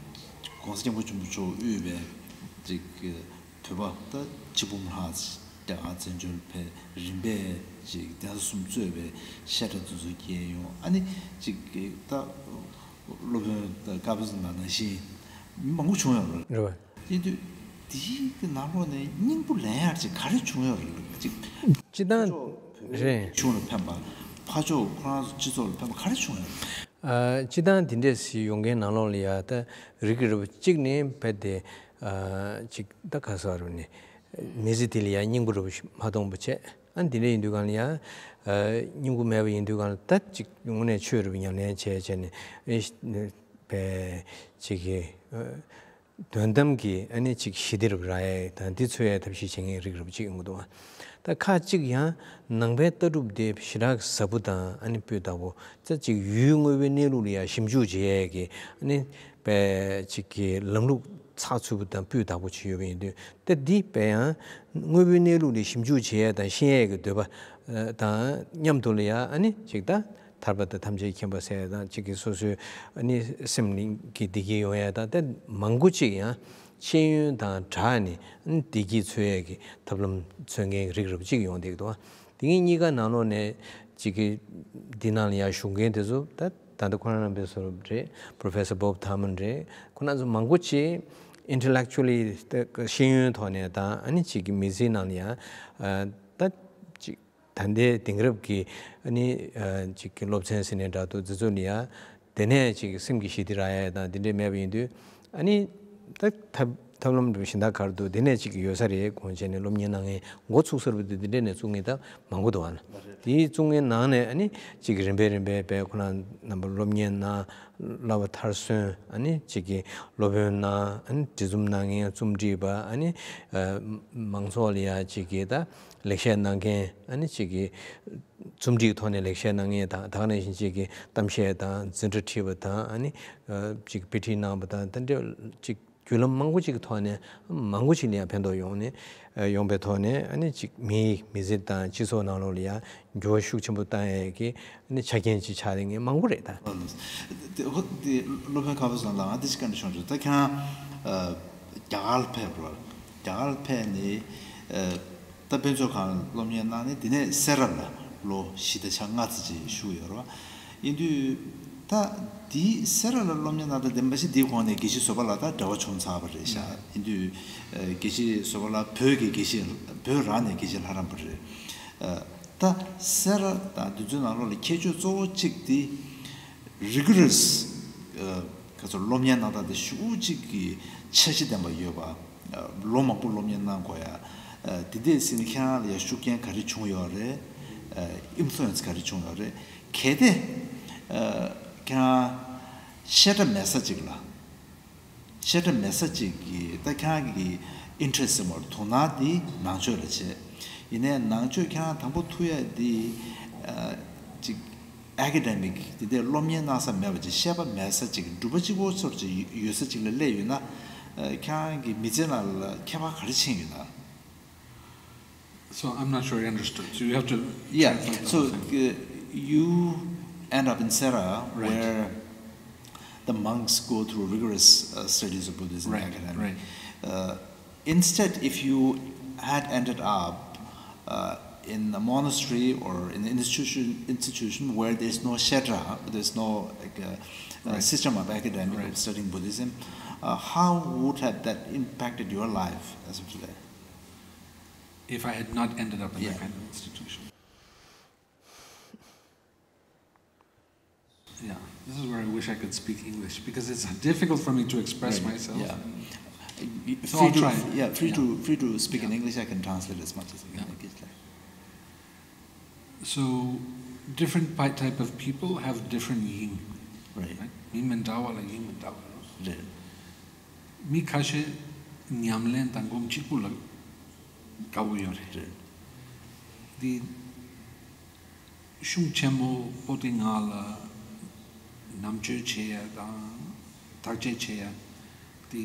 ༸གོང་ས་༸སྐྱབས་མགོན་ཆེན་པོ་མཆོག་དབུས་པའི་ཅིག་བོད་པ་ད་ཆིག་འབུམ་ལྷག་རྒྱ་གར་བཙན་བྱོལ་ཕེབས། རིམ་པས་ཅིག་གདན་ས་གསུམ་གཙོས་པའི་བཤད་གྲྭ་དེ་ཚོ་བསྐྱལ་ཡོང་། ཨ་ནི་ཅིག་ད་སློབ་དཔོན་ཀརྨ་པ་བཟང་ནང་བཞིན་མི་མང་པོ་བྱུང་ཡོད་རེད། རེད་བ། ཡིན་དུས་དེའི་གི་ནང་ལོགས་ནས་སྙིང་པོ་ལེན་ཡག་ཅིག་ག་རེ་བྱུང་ཡོད་རེད། ཅིག་སྤྱི་བཏང་རེད། གཞུང་ལ་ཕན་པ། ཕར་ཕྱོགས་ཁོ་རང་ཚོ་སྤྱི་ཚོགས་ལ་ཕན་པ་ག་རེ་བྱུང་ཡོད་རེད། ཨ། སྤྱི་བཏང་འདི་འདྲས་སི་ཡོང་མཁན་ནང་ལོགས་ལ་ཡ་ད་རིགས་རིགས་པ་གཅིག་ནི་རྦད་དེ། ཨ། ཅིག་ད་ག་ཟེར་བ་རེད། མི་ཚེ་འདི་ལ་ཡ་སྙིང་པོ་རེད་པ་མ་མཐོང་པ་བྱས། ཨ། འདི་འདྲས་ཡིན་དུས་གང་ལ་ཡ། ཨ། སྙིང་པོ་མེད་པ་ཡིན་དུས་གང་ལ་ད་ཅིག་དངོས་གནས་ཆོས་རེད་པ་ཉམས་ལེན་བྱས་བྱས་ནས། ཨེ། པའི་ཅིག་གི། ཨ། དོན་དམ་གྱི་ཨ་ནི་ཅིག་ཞི་བདེ་རུ་རག་ཡས་དང་འདི་འཚོལ་ཡས་ཐབས་ཤེས་བྱེད་མཁན་རིགས་རུ་ཅིག་ཡོང་གི་འདུག་ད་ཁག་ཅིག་ཡང་ནང་པའི་ལྟ་གྲུབ་དེ་ཞེ་དྲག་ཟབ་པོ་དང་ཨ་ནི་སྤུས་དག་པོ། ད་ཅིག་ཡུལ་དངོས་པོའི་གནས་ལུགས་ལ་ཡང་ཞིབ་འཇུག་བྱེད་ཡས་ཀྱི་ཨ་ནི་པའི་ཅིག་གི་ལམ་ལུགས་ཚགས་ཚུད་པོ་དང་སྤུས་དག་པོ་ཅིག་ཡོད་པ་ཡིན་དུས། ད་འདི་པའི་ཡང་དངོས་པོའི་གནས་ལུགས་ལ་ཞིབ་འཇུག་བྱེད་ཡས་དང་ཤེས་ཡས་ཀྱི་འདོད་པ་དང་མཉམ་དུ་ལ་ཡང་ཨ་ནི་ཅིག་ད། ཐར་པ་དང་ཐམས་ཅད་མཁྱེན་པ་ཟེར་ཡ་དང་གཅིག་གིས་སོ་སོའི་ཨ་ནི་སེམས་ནི་གི་བདེ་སྐྱིད་ཡོང་ཡ་དང་། དེ་མང་པོ་ཅིག་ཡང་ཤེས་ཡོན་དང་སྦྲགས་ནས་ཨ་ནི་བདེ་སྐྱིད་འཚོལ་ཡ་གི་ཐབས་ལམ་འཚོལ་མཁན་རིགས་རུ་ཅིག་ཡོང་བསྡད་ཀྱི་འདུག་དེ་གཉིས་ཀ་ནང་ལོགས་ནས་གཅིག་གིས་འདི་ནང་ལ་ཡང་ཞུགས་མཁན་དེ་ཚོ་ད་ད་ལྟ་ཁོ་རང་རྣམ་པའི་བཟོ་འདྲ་རེད། Professor Bob Thurman རེད། ཁོ་རང་ཚོ་མང་པོ་ཅིག་intellectually ཤེས་ཡོན་ཐོག་ནས་དང་ཨ་ནི་གཅིག་གི་མི་ཚེའི་ནང་ལ་ཡང་ད་གཅིག་ད་ལྟའི་དེང་རབས་ཀྱི་ཨ་ནི་ཨ་ཅིག་གི་སློབ་ཚན་ཟེར་ནའི་འདྲ་འདུག་འདི་ཚོ་ལ་ཡ་དེ་ནས་ཅིག་སེམས་ཀྱི་ཞི་བདེ་རག་ཡ་དང་དེ་འདྲས་མེད་པ་ཡིན་དུས། ཨ་ནི་ད་ཐབས་ཐབས་ལམ་འདྲ་པོ་གཞན་དག་ག་རེ་འདུག་དེ་ནས་ཅིག་ཡོད་ས་རེད་དགོངས་བྱས་ནས་སློབ་གཉེར་གནང་མཁན་འགོ་ཚུགས་ས་རུ་དེ་འདི་འདྲས་ནས་བཙུགས་མཁན་ད་མང་པོ་འདུག་ཨ་ན། དེའི་བཙུགས་མཁན་ནང་ནས་ཨ་ནི་ཅིག་རིམ་པས་རིམ་པས་པས་ཁོ་རང་རྣམ་པ་སློབ་གཉེར་གནང་། བསླབ་པ་མཐར་སོན། ཨ་ནི་ཅིག་གི་སློབ་དཔོན་གནང་། ཨ་ནི་འབྲི་རྩོམ་གནང་མཁན། རྩོམ་སྒྲིག་པ། ཨ་ནི་ཨ་མང་ཚོགས་ལ་ཡ་ཅིག་གི་ད་ལེགས་བཤད་གནང་མཁན། ཨ་ནི་ཅིག་གི་རྩོམ་སྒྲིག་ཐོག་ནས་ལེགས་བཤད་གནང་མཁན་དང་། ད་ག་ནང་བཞིན་ཅིག་གི་གཏམ་བཤད་དང་འཛིན་གྲྭ་ཁྲིད་པ་དང་། ཨ་ནི་ཨ་ཅིག་དཔེ་ཁྲིད་གནང་པ་དང་། དེ་འདྲ་ཅིག་བརྒྱུད་ལམ་མང་པོ་ཅིག་གི་ཐོག་ནས་མང་པོ་ཅིག་ལ་ཡང་ཕན་ཐོགས་ཡོང་ནས་ཡོང་པའི་ཐོག་ནས། ཨ་ནི་ཅིག་མིའི་མི་ཚེ་དང་སྤྱི་ཚོགས་ནང་ལོགས་ལ་ཡང་འགྱུར་བ་ཤུགས་ཆེན་པོ་བཏང་ཡས་ཀྱི་ཨ་ནི་ཆ་རྐྱེན་ཅིག་ཆགས་བསྡད་མཁན་མང་པོ་རེད་ད། ཨ་ནི་དེ་ཧོ་དེ་སློབ་དཔོན་ཀརྨ་པ་བཟང་ལགས། ང་དེ་ཅིག་བཀའ་འདྲི་ཞུ་འདོད། ད་ཁྱེད་རང་ཨ་རྒྱ་གར་ལ་ཕེབས་རོགས། རྒྱ་གར་ལ་ཕེབས་ནས་ཨ་ད་དཔེ་མཛོད་ཁང་ལ་སློབ་གཉེར་གནང་ནས། དེ་ནས་སེ་ར་ལ་ལོ་བཞི་དང་ཕྱག་ལྔ་ཙམ་ཅིག་བཞུགས་ཡོད་རེད་བ། ཡིན་དུས་ད་དེའི་སེ་ར་ལ་སློབ་གཉེར་གནང་སྟངས་དེ་མ་གཞི་དེའི་གོང་ནས་དགེ་བཤེས་བཟོད་པ་ལགས་དང་འབྲེལ་བ་བྱུང་ཚར་བ་རེད་ཤག་ཡིན་དུས་ཨ་དགེ་བཤེས་བཟོད་པ་ལགས་བོད་ཀྱི་དགེ་བཤེས། བོད་རང་ནས་དགེ་བཤེས་ལྷ་རམས་པ་རེད། ཨ་ད་སེ་ར་དང་དེ་ཚོའི་ནང་ལོགས་ལ་ཁྱད་ཆོས་གཙོ་བོ་གཅིག་དེ་rigorous ཨ་ག་ཚོད་སློབ་གཉེར་གནང་སྟངས་དེ་ཤུགས་ཆེ་གི་འཆར་གཞི་ལྡན་པ་ཡོད་པ། ཨ་ལོ་མང་པོ་སློབ་གཉེར་གནང་དགོས་ཡ། ཨ་དེ་འདྲས་ཟེར་ནས་ཁྱེད་རང་ལ་ཡ་ཤུགས་རྐྱེན་ག་རེ་བྱུང་ཡོད་རེད། ཨ་influence ག་རེ་བྱུང་ཡོད་རེད། གལ་ཏེ་ཨ་ཁྱེད་རང་བཤད་གྲྭ་མེད་ས་ཅིག་ལ། བཤད་གྲྭ་མེད་ས་ཅིག་གི་ད་ཁྱེད་རང་གི་interest ཟེར་མོ་དོ་སྣང་དེ་ནང་ཆོས་ལ་བྱེད། ཡིན་ནའི་ནང་ཆོས་ཁྱེད་རང་དང་པོ་ཐུག་ཡ་དེ་ཨ་ཅིག་academic དེ་འདྲའི་སློབ་གཉེར་གནང་ས་མེད་པ་ཅིག་བཤད་པ་མེད་ས་ཅིག་སྒྲུབ་པ་གཅིག་པོ་ཚོར་ཅིག་ཡོད་ས་ཅིག་ལ་སླེབས་ཡོད་ན། ཨ་ཁྱེད་རང་གི་མི་ཚེ་ནང་ལ་ཁྱད་པར་ག་རེ་ཕྱིན་ཡོད་ན། So I'm not sure I understood. So you have to Yeah, translate the so whole thing. Uh, you end up in Sera, Right. where the monks go through rigorous uh, studies of Buddhism Right, academic. right. Uh, instead, if you had ended up uh, in a monastery or in an institution, institution where there's no shedra, there's no like, uh, uh, Right. system of academic Right. of studying Buddhism, uh, how would have that impacted your life as of today? If I had not ended up in Yeah. that kind of institution. Yeah, this is where I wish I could speak English because it's difficult for me to express Right. myself. Yeah. Y- y- So Free I'll to, try. yeah, free Yeah. to free to speak in Yeah. English. I can translate as much as I can. Yeah. Make it clear. So, different pi- type of people have different yin. Right. Right? མི་མི་འདྲ་བ་ལ་ཡིན་མི་འདྲ་བ་རེད། རེད། མི་ཁ་ཤས་ཉམས་ལེན་དང་སྒོམ་གཅིག་པུ་ལ་དགའ་བོ་ཡོད་རེད། རེད། འདི་གཞུང་ཆེན་མོ་པོ་ཏི་ང་ལ་ནམ་རྒྱུན་བྱེད་ཡ་དང་བརྟག་དཔྱད་བྱེད་ཡ་འདི་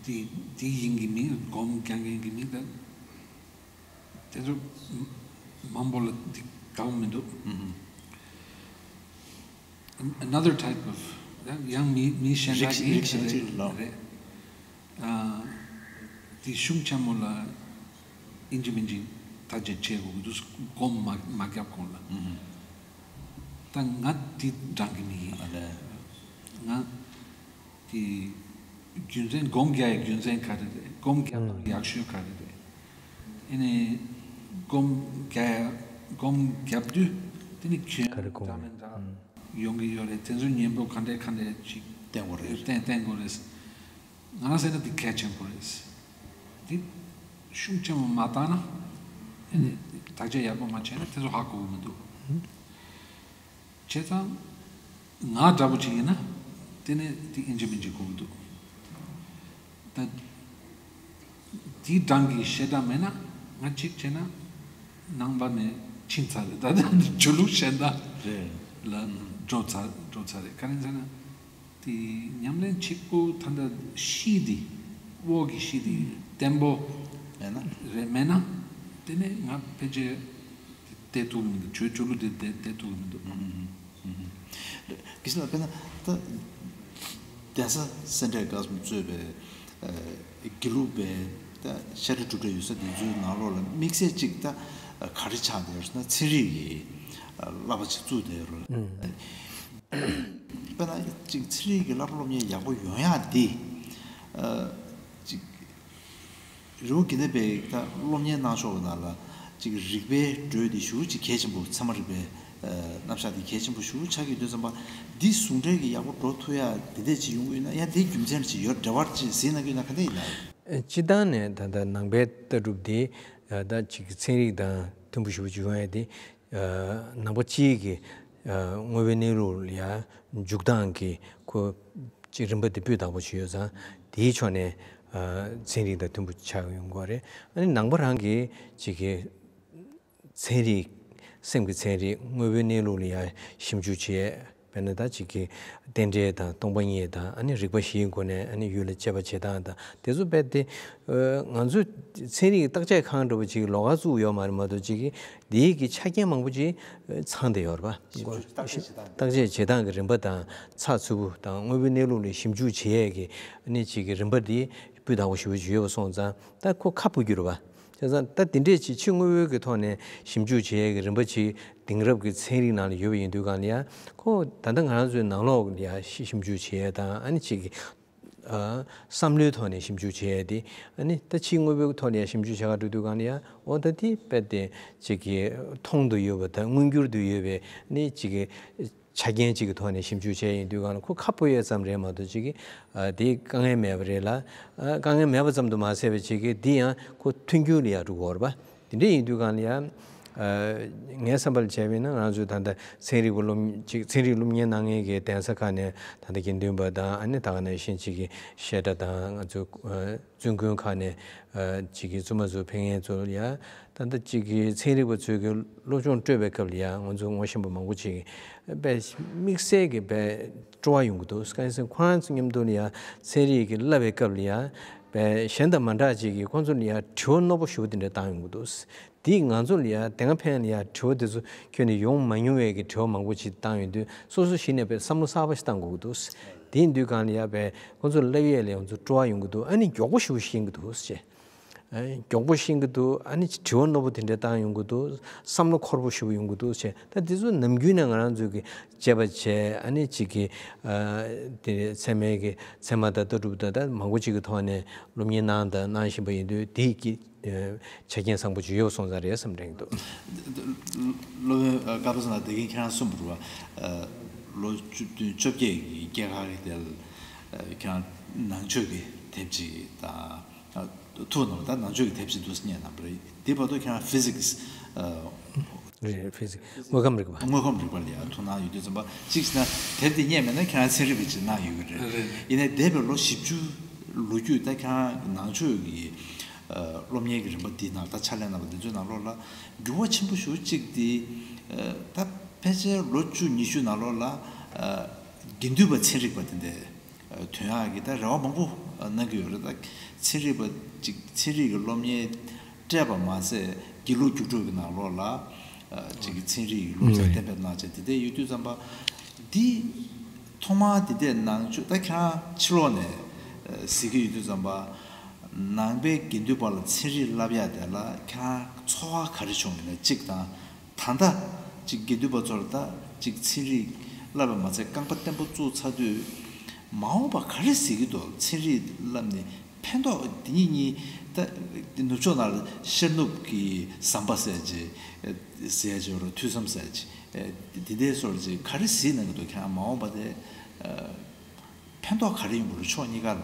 འདི་འདི་ཡིན་གི་མིན། སྒོམ་རྒྱག་མཁན་གི་མི་དང་དེ་ཚོ་མང་པོ་ལ་འདི་དགའ་བོ་མི་འདུག An- Another type of ཡང་ཡང་མི་མི་གཞན་དག་རིགས་གིས་རིགས་གཞན་རེད་གཅིག་ལ། རེད། ཨ། དེ་ཤུགས་ཆེན་མོ་ལ་ཨིན་ཇི་མིན་ཇི་ཐག་གཅོད་བྱེད་དགོས་ཀྱི་འདུག་སྒོམ་མ་མ་བརྒྱབ་གོང་ལ། ཨུམ། ད་ང་དེ་འདྲ་གི་མི་ཡིན། ཨ་ལས། ང་དེ་རྒྱུ་མཚན་སྒོམ་རྒྱག་ཡའི་རྒྱུ་མཚན་ག་རེ་རེད། སྒོམ་རྒྱག་སྟངས་ཡག་ཤོས་ག་རེ་རེད། ཨེ་ནས་སྒོམ་རྒྱག་ཡ་སྒོམ་རྒྱབ་དུས་དེ་ནི་གྱོན་ག་རེ་སྒོམ་འདྲ་མི་འདྲ་ཨུམ། ཡོང་གི་ཡོད་རེད། དེ་ཚོ་གཉེན་པོ་ག་འདྲས་ག་འདྲས་ཅིག་བསྟེན་དགོས་རེད། བསྟེན་བསྟེན་དགོས་རེད། ང་རང་ཟེར་ན་འདི་གལ་ཆེན་པོ་རེད། འདི་ཤུགས་ཆེན་པོ་མ་བཏང་ན། ཨ་ནི་བརྟག་དཔྱད་ཡག་པོ་མ་བྱས་ན་དེ་ཚོ་ཧ་གོ་གི་མི་འདུག་བྱས་ཙང་ང་འདྲ་པོ་ཅིག་ཡིན་ན་དེ་ནི་འདི་ཨིན་ཇི་མིན་ཇི་གོ་གི་འདུག་ད་དེའི་གྲངས་ཀྱི་ཞེ་དྲག་མེད་ན་ང་གཅིག་བྱས་ན་ནང་པ་ནས་ཕྱིན་ཚར་རེད། ད་ལྟ་ཆོས་ལུགས་གཞན་དག་རེད། ལ་འགྲོ་ཚར་འགྲོ་ཚར་རེད། ག་རེ་ཟེར་ན། དེ་ཉམས་ལེན་གཅིག་པུ་ད་ལྟ་གཤིས་དེ་དབུགས་ཀྱི་གཤིས་དེ་བརྟན་པོ་མེད་ན། རེད་མེད་ན་དེ་ནས་ང་ཕལ་ཆེར་དེ་བསྡད་ཐུབ་ཀྱི་མི་འདུག་ཆོས་ཆོས་ལུགས་དེ་བསྡད་བསྡད་ཐུབ་ཀྱི་མི་འདུག་ཨུམ། ཨུམ། དགེ་བཤེས་ལགས་དཔེར་ན་ད་གདན་ས་སེ་འབྲས་དགའ་གསུམ་གཙོས་པའི་ཨ་དགེ་ལུགས་པའི་ད་བཤད་གྲྭ་སྒྲུབ་གྲྭ་ཡོད་ས་དེ་ཚོའི་ནང་ལོགས་ལ་དམིགས་བསལ་གཅིག་ད་ག་རེ་ཆགས་བསྡད་ཡོད་ཟེར་ན་ཚན་རིག་གི་ཨ་བསླབ་པ་ཅིག་བཙུགས་བསྡད་ཡོད་རེད། ཨུམ། དཔེར་ན་ཅིག་ཚན་རིག་གི་བསླབ་པ་སློབ་གཉེར་ཡག་པོ་ཡོང་ཡག་འདི་ཨ་ཅིག་རི་བོ་དགེ་ལྡན་པའི་ད་སློབ་གཉེར་གནང་ཕྱོགས་ཀྱི་ནང་ལ་ཅིག་རིག་པའི་འགྲོས་འདི་ཞེ་པོ་ཅིག་གལ་ཆེན་པོ་ཚད་མ་རིག་པའི་ཨ་རྣམ་གཞག་འདི་གལ་ཆེན་པོ་ཞེ་པོ་ཆགས་ཀྱི་ཡོད་དུས་ཙམ་པ་འདི་ཟུང་འབྲེལ་གྱི་ཡག་པོ་འགྲོ་ཐུབ་ཡག་འདི་འདྲས་ཅིག་ཡོང་གི་ཡོད་ན་ཡང་འདི་རྒྱུ་མཚན་ཅིག་ཡོད་འབྲེལ་བ་ཅིག་གཟིགས་གནང་གི་ཡོད་ན་ག་འདྲས་ཡིན་ན། སྤྱིར་བཏང་ནས་ད་ལྟ་ནང་པའི་ལྟ་གྲུབ་འདི་ད་ཅིག་ཚན་རིག་དང་མཐུན་པོ་ཞེ་པོ་ཅིག་ཡོང་ཡག་འདི། ནང་པ་སྤྱིའི་གི་དངོས་པོའི་གནས་ལུགས་ལ་ཡང་འཇུག་སྟངས་ཀྱི་ཁོ་ཅིག་རིམ་པ་འདི་སྤུས་དག་པོ་ཞིག་ཡོད་ཙང་དེའི་ཕྱོགས་ནས་ཚན་རིག་དང་མཐུན་པོ་ཆགས་ཡོང་གི་རེད། ཨ་ནི་ནང་པ་རང་གི་ཅིག་གི་ཚན་རིག་སེམས་ཀྱི་ཚན་རིག་དངོས་པོའི་གནས་ལུགས་ལ་ཡང་ཞིབ་འཇུག་བྱས། དཔེར་ན་ད་ཅིག་གི་རྟེན་འབྲེལ་དང་སྟོང་པ་ཉིད་དང་ཨ་ནི་རིག་པ་བཞིའི་སྒོ་ནས་ཨ་ནི་ཡུལ་ལ་དཔྱད་པ་བྱེད་སྟངས་དང་དེ་ཚོ་རྦད་དེ་ང་ཚོ་ཚན་རིག་བརྟག་དཔྱད་ཁང་འདྲ་པོ་ཅིག་ལོགས་ཀ་བཙུགས་ཡོད་མ་རེད་མ་གཏོགས་ཅིག་གི་འདིའི་གི་ཆ་རྐྱེན་མང་པོ་ཅིག་ཚང་བསྡད་ཡོད་རེད་པ། བརྟག་དཔྱད་བྱེད་སྟངས་ཀྱི་རིམ་པ་དང་ཚགས་ཚུད་པོ་དང་དངོས་པོའི་གནས་ལུགས་ལ་ཞིབ་འཇུག་བྱེད་ཡས་ཀྱི་ཨ་ནི་ཅིག་གི་རིམ་པ་འདི་སྤུས་དག་པོ་ཞེ་པོ་ཅིག་ཡོད་པ་སོང་ཙང་ད་ཁོ་ཁ་སྤོ་རྒྱུ་རེད་པ། བྱས་ཙང་ད་དེ་འདྲས་ཅིག་ཕྱི་དངོས་པོའི་གི་ཐོག་ནས་ཞིབ་འཇུག་བྱེད་ཡས་ཀྱི་རིམ་པ་ཅིག་དེང་རབས་ཀྱི་ཚན་རིག་ནང་ལ་ཡོད་པ་ཡིན་དུས་གང་ལ་ཡ་ཁོ་ད་ལྟ་ང་རང་ཚོའི་ནང་ལོགས་ལ་ཡ་ཞིབ་འཇུག་བྱེད་ཡས་དང་ཨ་ནི་ཅིག་གི་ཨ་བསམ་བློའི་ཐོག་ནས་ཞིབ་འཇུག་བྱེད་ཡས་དེ་ཨ་ནི་ད་ཕྱི་དངོས་པོའི་ཐོག་ནས་ཞིབ་འཇུག་བྱེད་ག་འགྲོ་དུས་གང་ལ་ཡ་འོ་ད་དེ་རྦད་དེ་ཅིག་གི་མཐོང་དུ་ཡོད་པ་དང་མངོན་གྱུར་དུ་ཡོད་པའི་ཨ་ནི་ཅིག་གི་ཆ་རྐྱེན་གཅིག་གི་ཐོག་ནས་ཞིབ་འཇུག་བྱས་ཡིན་དུས་གང་ལ་ཁོ་ཁ་སྤོ་ཡས་ཙམ་རེད་མ་གཏོགས་གཅིག་གི་ཨ་དེ་དཀའ་ངལ་མེད་པ་རེད་ལ། ཨ་དཀའ་ངལ་མེད་པ་ཙམ་དུ་མ་ཟད་པའི་གཅིག་གི་འདི་ཡང་ཁོ་མཐུན་འགྱུར་ལ་ཡང་འགྲོ་གི་ཡོད་རེད་པ། དེ་འདྲ་ཡིན་དུས་གང་ལ་ཡང་ཨ་ངའི་བསམ་པ་ལ་བྱས་པ་ཡིན་ན་ང་ཚོའི་ད་ལྟ་ཚན་རིག་པ་སློབ་ཅིག་ཚན་རིག་སློབ་གཉེར་གནང་མཁན་གྱི་གདན་ས་ཁག་ནས་ད་ལྟ་དགེ་འདུན་པ་དང་ཨ་ནི་ད་ག་ནང་བཞིན་གཅིག་གི་བཤད་གྲྭ་དང་ང་ཚོ་ཨ་བཙུན་དགོན་ཁག་ནས་ཨ་གཅིག་གི་བཙུན་མ་ཚོ་ཕེབས་མཁན་ཚོ་ལ་ཡང་ད་ལྟ་གཅིག་གི་ཚན་རིག་པ་ཚོས་ཀྱི་སློབ་སྦྱོང་སྤྲོད་པའི་སྐབས་ལ་ཡང་ང་ཚོ་ངོ་ཤེས་པ་མང་པོ་ཅིག་དཔེ་དམིགས་བསལ་གྱི་དཔེ་སྤྲོ་བ་ཡོང་གི་འདུག་གང་ཡིན་ཟེར་ན་ཁོ་རང་ཚོ་མཉམ་དུ་ལ་ཡང་ཚན་རིག་གི་བསླབ་པའི་སྐབས་ལ་ཡང་དཔེ་གཞན་དང་མ་འདྲ་ཅིག་གི་ཁོང་ཚོ་ལ་ཡང་དྲི་བ་རྣོ་པོ་ཞེ་པོ་དེ་འདྲ་བཏང་ཡོང་གི་འདུག་དེས་ང་ཚོ་ལ་ཡང་དེ་སྔ་ཕན་ལ་ཡང་དྲི་བ་དེ་ཚོ་ཁྱོན་ནས་ཡོང་མ་མྱོང་བའི་གི་དྲི་བ་མང་པོ་ཅིག་བཏང་ཡོང་དུས་སོ་སོ་གཞི་ནས་དཔེ་བསམ་བློ་གསར་པ་ཞིག་བཏང་དགོས་ཀྱི་འདུག་དེ་ཡིན་དུས་གང་ལ་ཡང་དཔེ་ཁོང་ཚོ་ལ་བསླབ་ཡས་ལ་ཡང་ཚོ་སྤྲོ་བ་ཡོང་གི་འདུག་ཨ་ནི་མགྱོགས་པོ་ཞེ་པོ་ཤེས་ཀྱི་འདུག་ཅེས། མགྱོགས་པོ་ཤེས་ཀྱི་འདུག་ཨ་ནི་དྲི་བ་རྣོ་པོ་དེ་འདྲ་བཏང་ཡོང་གི་འདུག་བསམ་བློ་འཁོར་པོ་ཞེ་པོ་ཡོང་གི་འདུག་ཅེས། ད་དེ་ཚོ་ནམ་རྒྱུན་ནས་ང་རང་ཚོས་ཀྱི་དཔྱད་པ་བྱས་ཨ་ནི་གཅིག་གི་དེ་ཚད་མའི་གི་ཚད་མ་དང་ལྟ་གྲུབ་དང་ད་མང་པོ་ཅིག་གི་ཐོག་ནས་སློབ་གཉེར་གནང་དང་གནང་བཞིན་པ་ཡིན་དུས་དེ་གི་ཆ་རྐྱེན་བཟང་པོ་ཅིག་ཡོད་པ་སོང་ཙང་རེད་བསམ་དྲན་གྱི་འདུག་སློབ་དཔོན་ཀར་པ་ཚོ་ན་དེ་གིན་ཁྱེད་རང་གསུངས་པ་རེད་བ། ལོ་བཅུ་བདུན་བཅོ་བརྒྱད་ཀྱི་སྐྱེས་སྐར་གྱི་དེ་ལ་ཁྱེད་རང་ནང་ཆོས་ཀྱི་དེབ་ཅིག་དང་ཐུགས་ནང་ད་ནང་ཆོས་ཀྱི་དེབ་ཅིག་འདུག་སྙན་གནང་པ་རེད། དེ་བར་དུ་ཁྱེད་རང་ཕི་ཟིག་སི་རེད། ཕི་ཟིག་སི་དངོས་ཁམས་རིག་པ། དངོས་ཁམས་རིག་པ་ལ་ཡང་ཐུགས་སྣང་ཡོད་དུས་ཙམ་པ་གཅིག་བྱས་ན་དེབ་དེ་རྙེད་མེད་ན་ཁྱེད་རང་ཚན་རིག་པ་ཅིག་གནང་ཡོད་ཀྱི་རེད། རེད། ཡིན་ནའི་འདས་པའི་ལོ་བཞི་བཅུ་ལོ་རྒྱུས་ད་ཁྱེད་རང་ནང་ཆོས་ཀྱི་སློབ་གཉེར་གྱི་རིམ་པ་འདི་ནང་ད་ཕྱག་ལས་གནང་བ་འདི་ཚོའི་ནང་ལོགས་ལ་འགྱུར་བ་ཆེན་པོ་ཞེ་པོ་གཅིག་འདི་ད་ཕལ་ཆེར་ལོ་བཅུ་ཉི་ཤུ་ནང་ལོགས་ལ་དགེ་འདུན་པ་ཚན་རིག་པ་དེ་འདྲའི་ཐོན་ཡག་གི་ད་རེ་བ་མང་པོ་གནང་གི་ཡོད་རེད། ད་ཚན་རིག་པ་ཅིག་ཚན་རིག་གི་སློབ་གཉེར་སྤྲད་པ་མ་ཟད་དགེ་ལུགས་རྒྱུགས་སྤྲོད་ཀྱི་ནང་ལོགས་ལ་ཅིག་གི་ཚན་རིག་གི་སློབ་ཚན་གཏན་འབེབས་གནང་བྱས་དེ་འདྲ་ཡོད་དུས་ཙམ་པ་འདི་ ཐོག་མར་དེ་འདྲའི་ནང་ཆོས་ད་ཁྱེད་རང་ཕྱི་ལོགས་ནས་ཨ་གཟིགས་ཀྱི་ཡོད་དུས་ཙམ་པ། ནང་པའི་དགེ་འདུན་པ་ལ་ཚན་རིག་བསླབ་ཡ་དེ་ལ་ཁྱེད་རང་ཚོར་བ་ག་རེ་བྱུང་ཡོད་ན་གཅིག་དང་། ད་ལྟ་ཅིག་དགེ་འདུན་པ་ཚོར་ད་ཅིག་ཚན་རིག་བསླབ་པ་མ་ཚད་རྐང་པ་བརྟན་པོ་བཙུགས་ཚར་དུས། མ་འོངས་པ་ག་རེ་གཟིགས་ཀྱི་འདུག་ཚན་རིག་བསླབ་ནས་ཕན་ཐོགས་འདི་གཉིས་གཉིས་ད་ནུབ་ཕྱོགས་ནང་ལ་ཤར་ནུབ་ཀྱི་ཟམ་པ་ཟེར་ཅིག་ཟེར་ཅིག་ཡོད་རེད། ཐོས་བསམ་ཟེར་ཅིག་དེ་འདྲའི་སོར་ཅིག་ག་རེ་གཟིགས་གནང་གི་འདུག་ཁྱེད་རང་མ་འོངས་པ་དེ་ཕན་ཐོགས་ག་རེ་ཡོང་གི་རེད་ཕྱོགས་གཉིས་ཀ་ལ།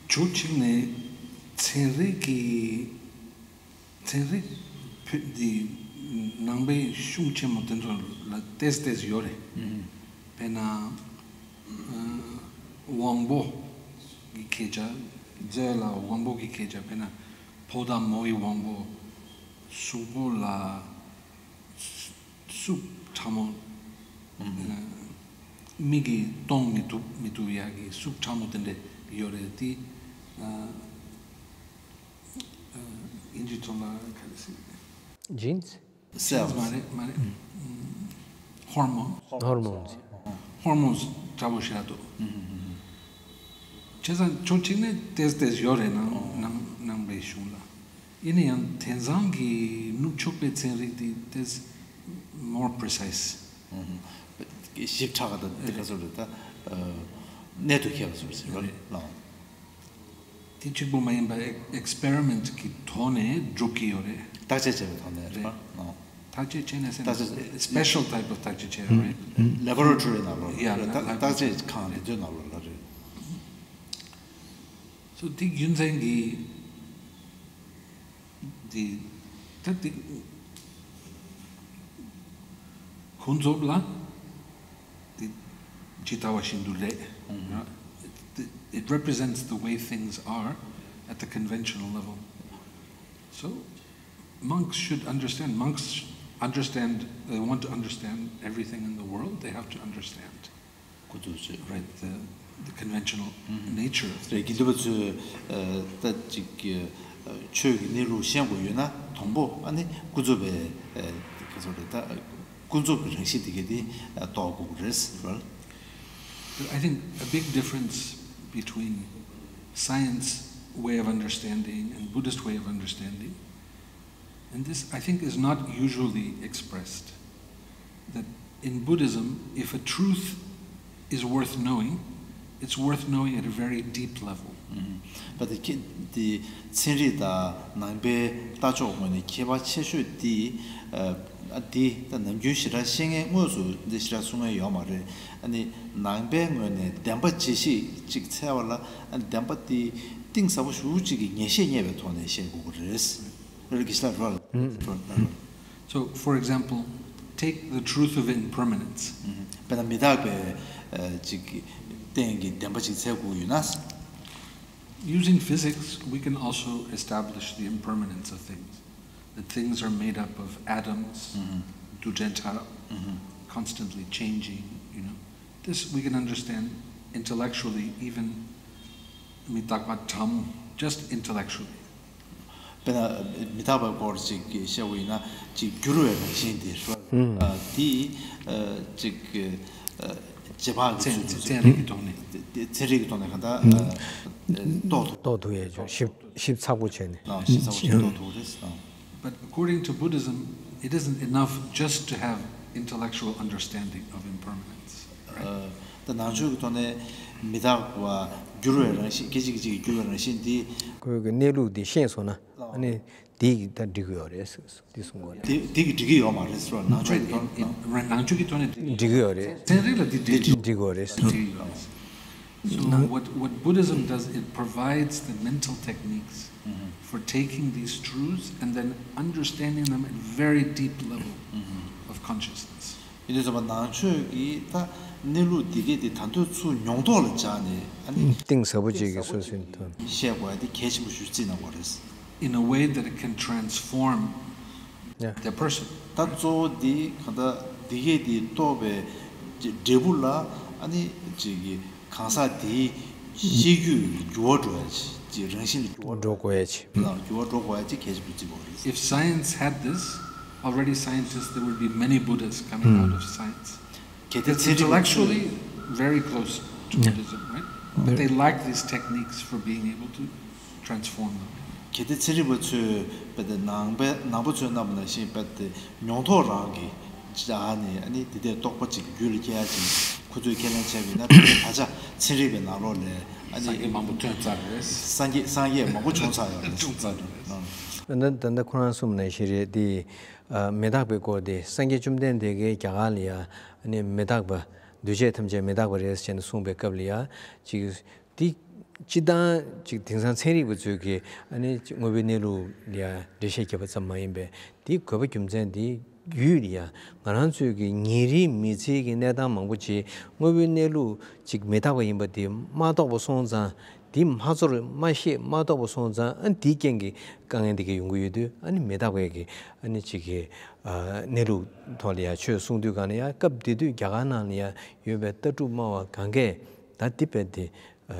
ཕྱོགས་གཅིག་ནས་ཚན་རིག་གི་ཚན་རིག་བོད་འདི་ནང་པའི་གཞུང་ཆེན་མོ་དེ་ཚོ་ལ་ཏོག་ཙམ་ཡོད་རེད། དཔེར་ན་ཨ་དབང་པོ་གི་སྐད་ཆ། རྫས་ལ་དབང་པོ་གི་སྐད་ཆ། དཔེར་ན་ཕོ་དང་མོ་ཡི་དབང་པོ། གཟུགས་པོ་ལ་སུབ་ཕྲ་མོ། ཨ་མིག་གིས་མཐོང་མི་ཐུབ་མི་ཐུབ་ཡག་གི་སུབ་ཕྲ་མོ་དེ་འདྲ་ཡོད་རེད་དེ། ཨ་ཨ་དབྱིན་ཇིའི་ཐོག་ལ་ག་རེ་ཟེར། Genes? Genes མ་རེད་མ་རེད། ཧོར་མོན། Hormones. Hormones འདྲ་པོ་ཞིག་འདུག་བྱས་ཙང་ཕྱོགས་གཅིག་ནས་ཏོག་ཙམ་ཡོད་རེད་ནང་ནང་ནང་པའི་གཞུང་ལ། ཡིན་ན་ཡང་དེང་སང་གི་ནུབ་ཕྱོགས་པའི་ཚན་རིག་དེ་ཏོག་ཙམ་more precise. ཞིབ་ཕྲ་བ་དང་དེ་ག་ཚོད་རེད་ད། གནད་དུ་འཁེལ་བ་ཚོ་རེད་ཟེར་བ་རེད། དེ་གཅིག་པུ་མ་ཡིན་པར་ཨེག་སི་པེ་རི་མེན་ཊི་གི་ཐོག་ནས་སྒྲུབ་ཀྱི་ཡོད་རེད། བརྟག་དཔྱད་བྱས་པའི་ཐོག་ནས་རེད་རེད་པ། ཨོ། བརྟག་དཔྱད་བྱས་ནས་ཟེར་ན་བརྟག་དཔྱད་special type of བརྟག་དཔྱད་བྱས་ཡོད་རེད། ལེ་བྷོ་རོ་ཊོ་རི་ནང་ལོགས་ཡ་རེད། ལ་བརྟག་དཔྱད་ཁང་དེ་ཚོའི་ནང་ལོགས་ལ་རེད། སོ་དེ་རྒྱུ་མཚན་གྱིས་དེ་ད་དེ་ཁོང་ཚོ་ལ་དེ་ཇི་ལྟ་བ་བཞིན་དུ་རེད། It represents the way things are at the conventional level. So monks should understand. Monks understand, they want to understand everything in the world, they have to understand. ཁོ་ཚོ་ཚོས། Right, the, the conventional nature of things. རེད། དགེ་འདུན་པ་ཚོས་ད་ཅིག་ཆོས་ཀྱི་གནས་ལུགས་ཤེས་དགོས་ཡོད་ན་དང་པོ་ཨ་ནི་ཀུན་རྫོབ་པའི་ག་ཚོད་རེད་ད། ཀུན་རྫོབ་ཀྱི་རང་བཞིན་དེ་ག་དེ་རྟོགས་དགོས་ཀྱི་རེད་ཟེར་བ། But I think a big difference between science way of understanding and Buddhist way of understanding, and this, I think, is not usually expressed, that in Buddhism, if a truth is worth knowing, it's worth knowing at a very deep level. But the ཁྱེད་དེ་ཚན་རིག་དང་ནང་པའི་ལྟ་ཕྱོགས་ངོས་ནས་ཁྱད་པར་ཆེ་ཤོས་དེ་ཨ་དེ་ད་ནམ་རྒྱུན་ཞེ་དྲག་ཤེས་མཁན་དངོས་སུ་འདི་ཞེ་དྲག་གསུང་མཁན་ཡོད་མ་རེད། ཨ་ནི་ནང་པའི་ངོས་ནས་བདེན་པ་བརྗོད་གཞི་གཅིག་འཚོལ་བ་ལ་ཨ་ནི་བདེན་པ་དེ་གཏིང་ཟབ་པོ་ཞེ་པོ་ཅིག་གི་ངེས་ཤེས་རྙེད་པའི་ཐོག་ནས་བཤད་དགོས་ཀྱི་རེད། རེད་གི་ཤ་རོལ། So, for example, take the truth of impermanence. དཔེར་ན་མི་རྟག་པའི་ཅིག་སྟེང་གི་བདེན་པ་ཅིག་འཚོལ་དགོས་ཡོད་ན། Using physics, we can also establish the impermanence of things. That things are made up of atoms, dujenta, constantly changing, you know. This we can understand intellectually, even མི་རྟག་པ་ཕྲ་མོ། Just intellectually. དཔེར་ན་མི་རྟག་པའི་སྐོར་ཅིག་བཤད་པ་ཡིན་ན་ཅིག་འགྱུར་བའི་རང་བཞིན་དེ་རེད་པ། དེ་ཅིག་རྗེས་དཔག་གི་ཚན་ཚན་རིག་གི་ཐོག་ནས། ཚན་རིག་གི་ཐོག་ནས་གང་ལྟར་རྟོགས་ཐུབ། རྟོགས་ཐུབ་ཡས་ཅིག་ཞིབ་ཞིབ་ཚགས་པོ་བྱས་ནས། ཞིབ་ཚགས་པོ་ཞིག་རྟོགས་ཐུབ་རེད། But according to Buddhism, it isn't enough just to have intellectual understanding of impermanence, right? ད་ནང་ཆོས་ཀྱི་ཐོག་ནས་མི་རྟག་པ་འགྱུར་བའི་རང་བཞིན། སྐད་ཅིག་གིས་འགྱུར་བའི་རང་བཞིན་འདི། ཁོའི་གི་གནས་ལུགས་འདི་ཤེས་སོང་ན་ཨ་ནི་དེ་གིས་ད་འགྲིག་གི་ཡོད་རེད་ཟེར་དེ་གསུང་གི་ཡོད་རེད། དེ་དེ་གིས་འགྲིག་གི་ཡོད་མ་རེད་ཟེར་བ། ནང་ཆོས་ཀྱི་ཐོག་ནས། Right, in, in, right, ནང་ཆོས་ཀྱི་ཐོག་ནས་འགྲིག་གི་ཡོད་རེད། ཚན་རིག་ལ་འདི་འགྲིག་འགྲིག་གི་ཡོད་རེད། འགྲིག་གི་ཡོད་རེད། So what, what Buddhism does, it provides the mental techniques for taking these truths and then understanding them at very deep level of consciousness. ཡིན་དུས་ཙམ་པ་ནང་ཆོས་ཀྱི་ད་གནས་ལུགས་འདི་གས་དེ་ད་དུང་ཚུར་མྱོང་རྟོགས་ལ་སྦྱར་ནས་ཨ་ནི་གཏིང་ཟབ་པོ་ཅིག་གི་སོ་སོའི་ཐོག་ཤེས་དགོས་ཡ་དེ་གལ་ཆེན་པོ་ཞིག་བརྩིས་གནང་བ་རེད། In a way that it can transform Yeah. the person. ད་གཙོ་བོ་འདི་གང་ལྟར་འདི་གས་འདི་རྟོགས་པའི་འབྲས་བུ་ལ་ཨ་ནི་ཅིག་གི་གང་ཟག་དེའི་ཤེས་རྒྱུད་འགྱུར་བ་འགྲོ་ཡ་ཅིག་རང་བཞིན་ལ་འགྱུར་བ་འགྲོ་དགོས་ཡ་ཅིག་ལ་འགྱུར་བ་འགྲོ་དགོས་ཡ་ཅིག་གལ་ཆེན་པོ་བརྩི་དགོས་རེད། If science had this, already scientists, there would be many Buddhas coming out of science. It's intellectually very close to Buddhism, right? But they lack these techniques for being able to transform them. གལ་ཏེ་ཚན་རིག་པ་ཚོས་རྦད་དེ་ནང་པའི་ནང་པ་ཚོས་གནང་བ་ནང་བཞིན་རྦད་དེ་མྱོང་ཐོག་རང་གི་བྱས་ནས་ཨ་ནི་དེ་འདྲའི་རྟོགས་པ་ཅིག་རྒྱུད་ལ་སྐྱེ་ཡ་ཅིག་ཁོ་ཚོས་ཁས་ལེན་བྱས་པ་ཡིན་ན་ད་ཆ་ཚན་རིག་པའི་ནང་ལོགས་ལ་ཨ་ནི་སངས་རྒྱས་མང་པོ་ཐོན་ཚར་རེད། སངས་རྒྱས་སངས་རྒྱས་མང་པོ་བྱུང་ཚར་ཡོད་རེད། བྱུང་ཚར་རེད། ད་ད་ལྟ་ཁོ་རང་གསུངས་ནང་བཞིན་རེད་དེ། མི་རྟག་པའི་སྐོར་དེ་སངས་རྒྱས་བཅོམ་ལྡན་འདས་ཀྱིས་རྒྱ་གར་ལ་ཡ་ཨ་ནི་མི་རྟག་པ་འདུས་བྱས་ཐམས་ཅད་མི་རྟག་པ་རེད་ཟེར་ནས་གསུངས་པའི་སྐབས་ལ་ཡ་ཅིག་དེ་སྤྱིར་བཏང་ཅིག་དེང་སང་ཚན་རིག་པ་ཚོས་ཀྱིས་ཨ་ནི་ཅིག་དངོས་པོའི་གནས་ལུགས་ལ་ཡ་འགྲེལ་བཤད་བརྒྱབ་པ་ཙམ་མ་ཡིན་པས་དེའི་དགོས་པ་རྒྱུ་མཚན་དེ་རྒྱུད་ལ་ཡ་ང་རང་ཚོའི་གི་ཉིན་རེའི་མི་ཚེའི་གི་གནས་སྟངས་མང་པོ་ཅིག་དངོས་པོའི་གནས་ལུགས་ཅིག་མི་རྟག་པ་ཡིན་པ་དེ་མ་རྟོགས་པ་སོང་ཙང་། དེ་མ་ཚོར་མ་ཤེས་མ་རྟོགས་པ་སོང་ཙང་ཨ་ནི་དེའི་རྐྱེན་གྱིས་དཀའ་ངལ་འདི་ག་ཡོང་གི་ཡོད་དུས་ཨ་ནི་མི་རྟག་པའི་གི་ཨ་ནི་ཅིག་གི་ཨ་གནས་ལུགས་ཐོག་ལ་ཡང་ཆོས་གསུང་དུས་གང་ལ་ཡང་སྐབས་དེ་དུས་རྒྱ་གར་ནང་ལ་ཡང་ཡོད་པའི་ལྟ་གྲུབ་སྨྲ་བ་གང་གས་ད་འདི་རྦད་དེ་ཨ་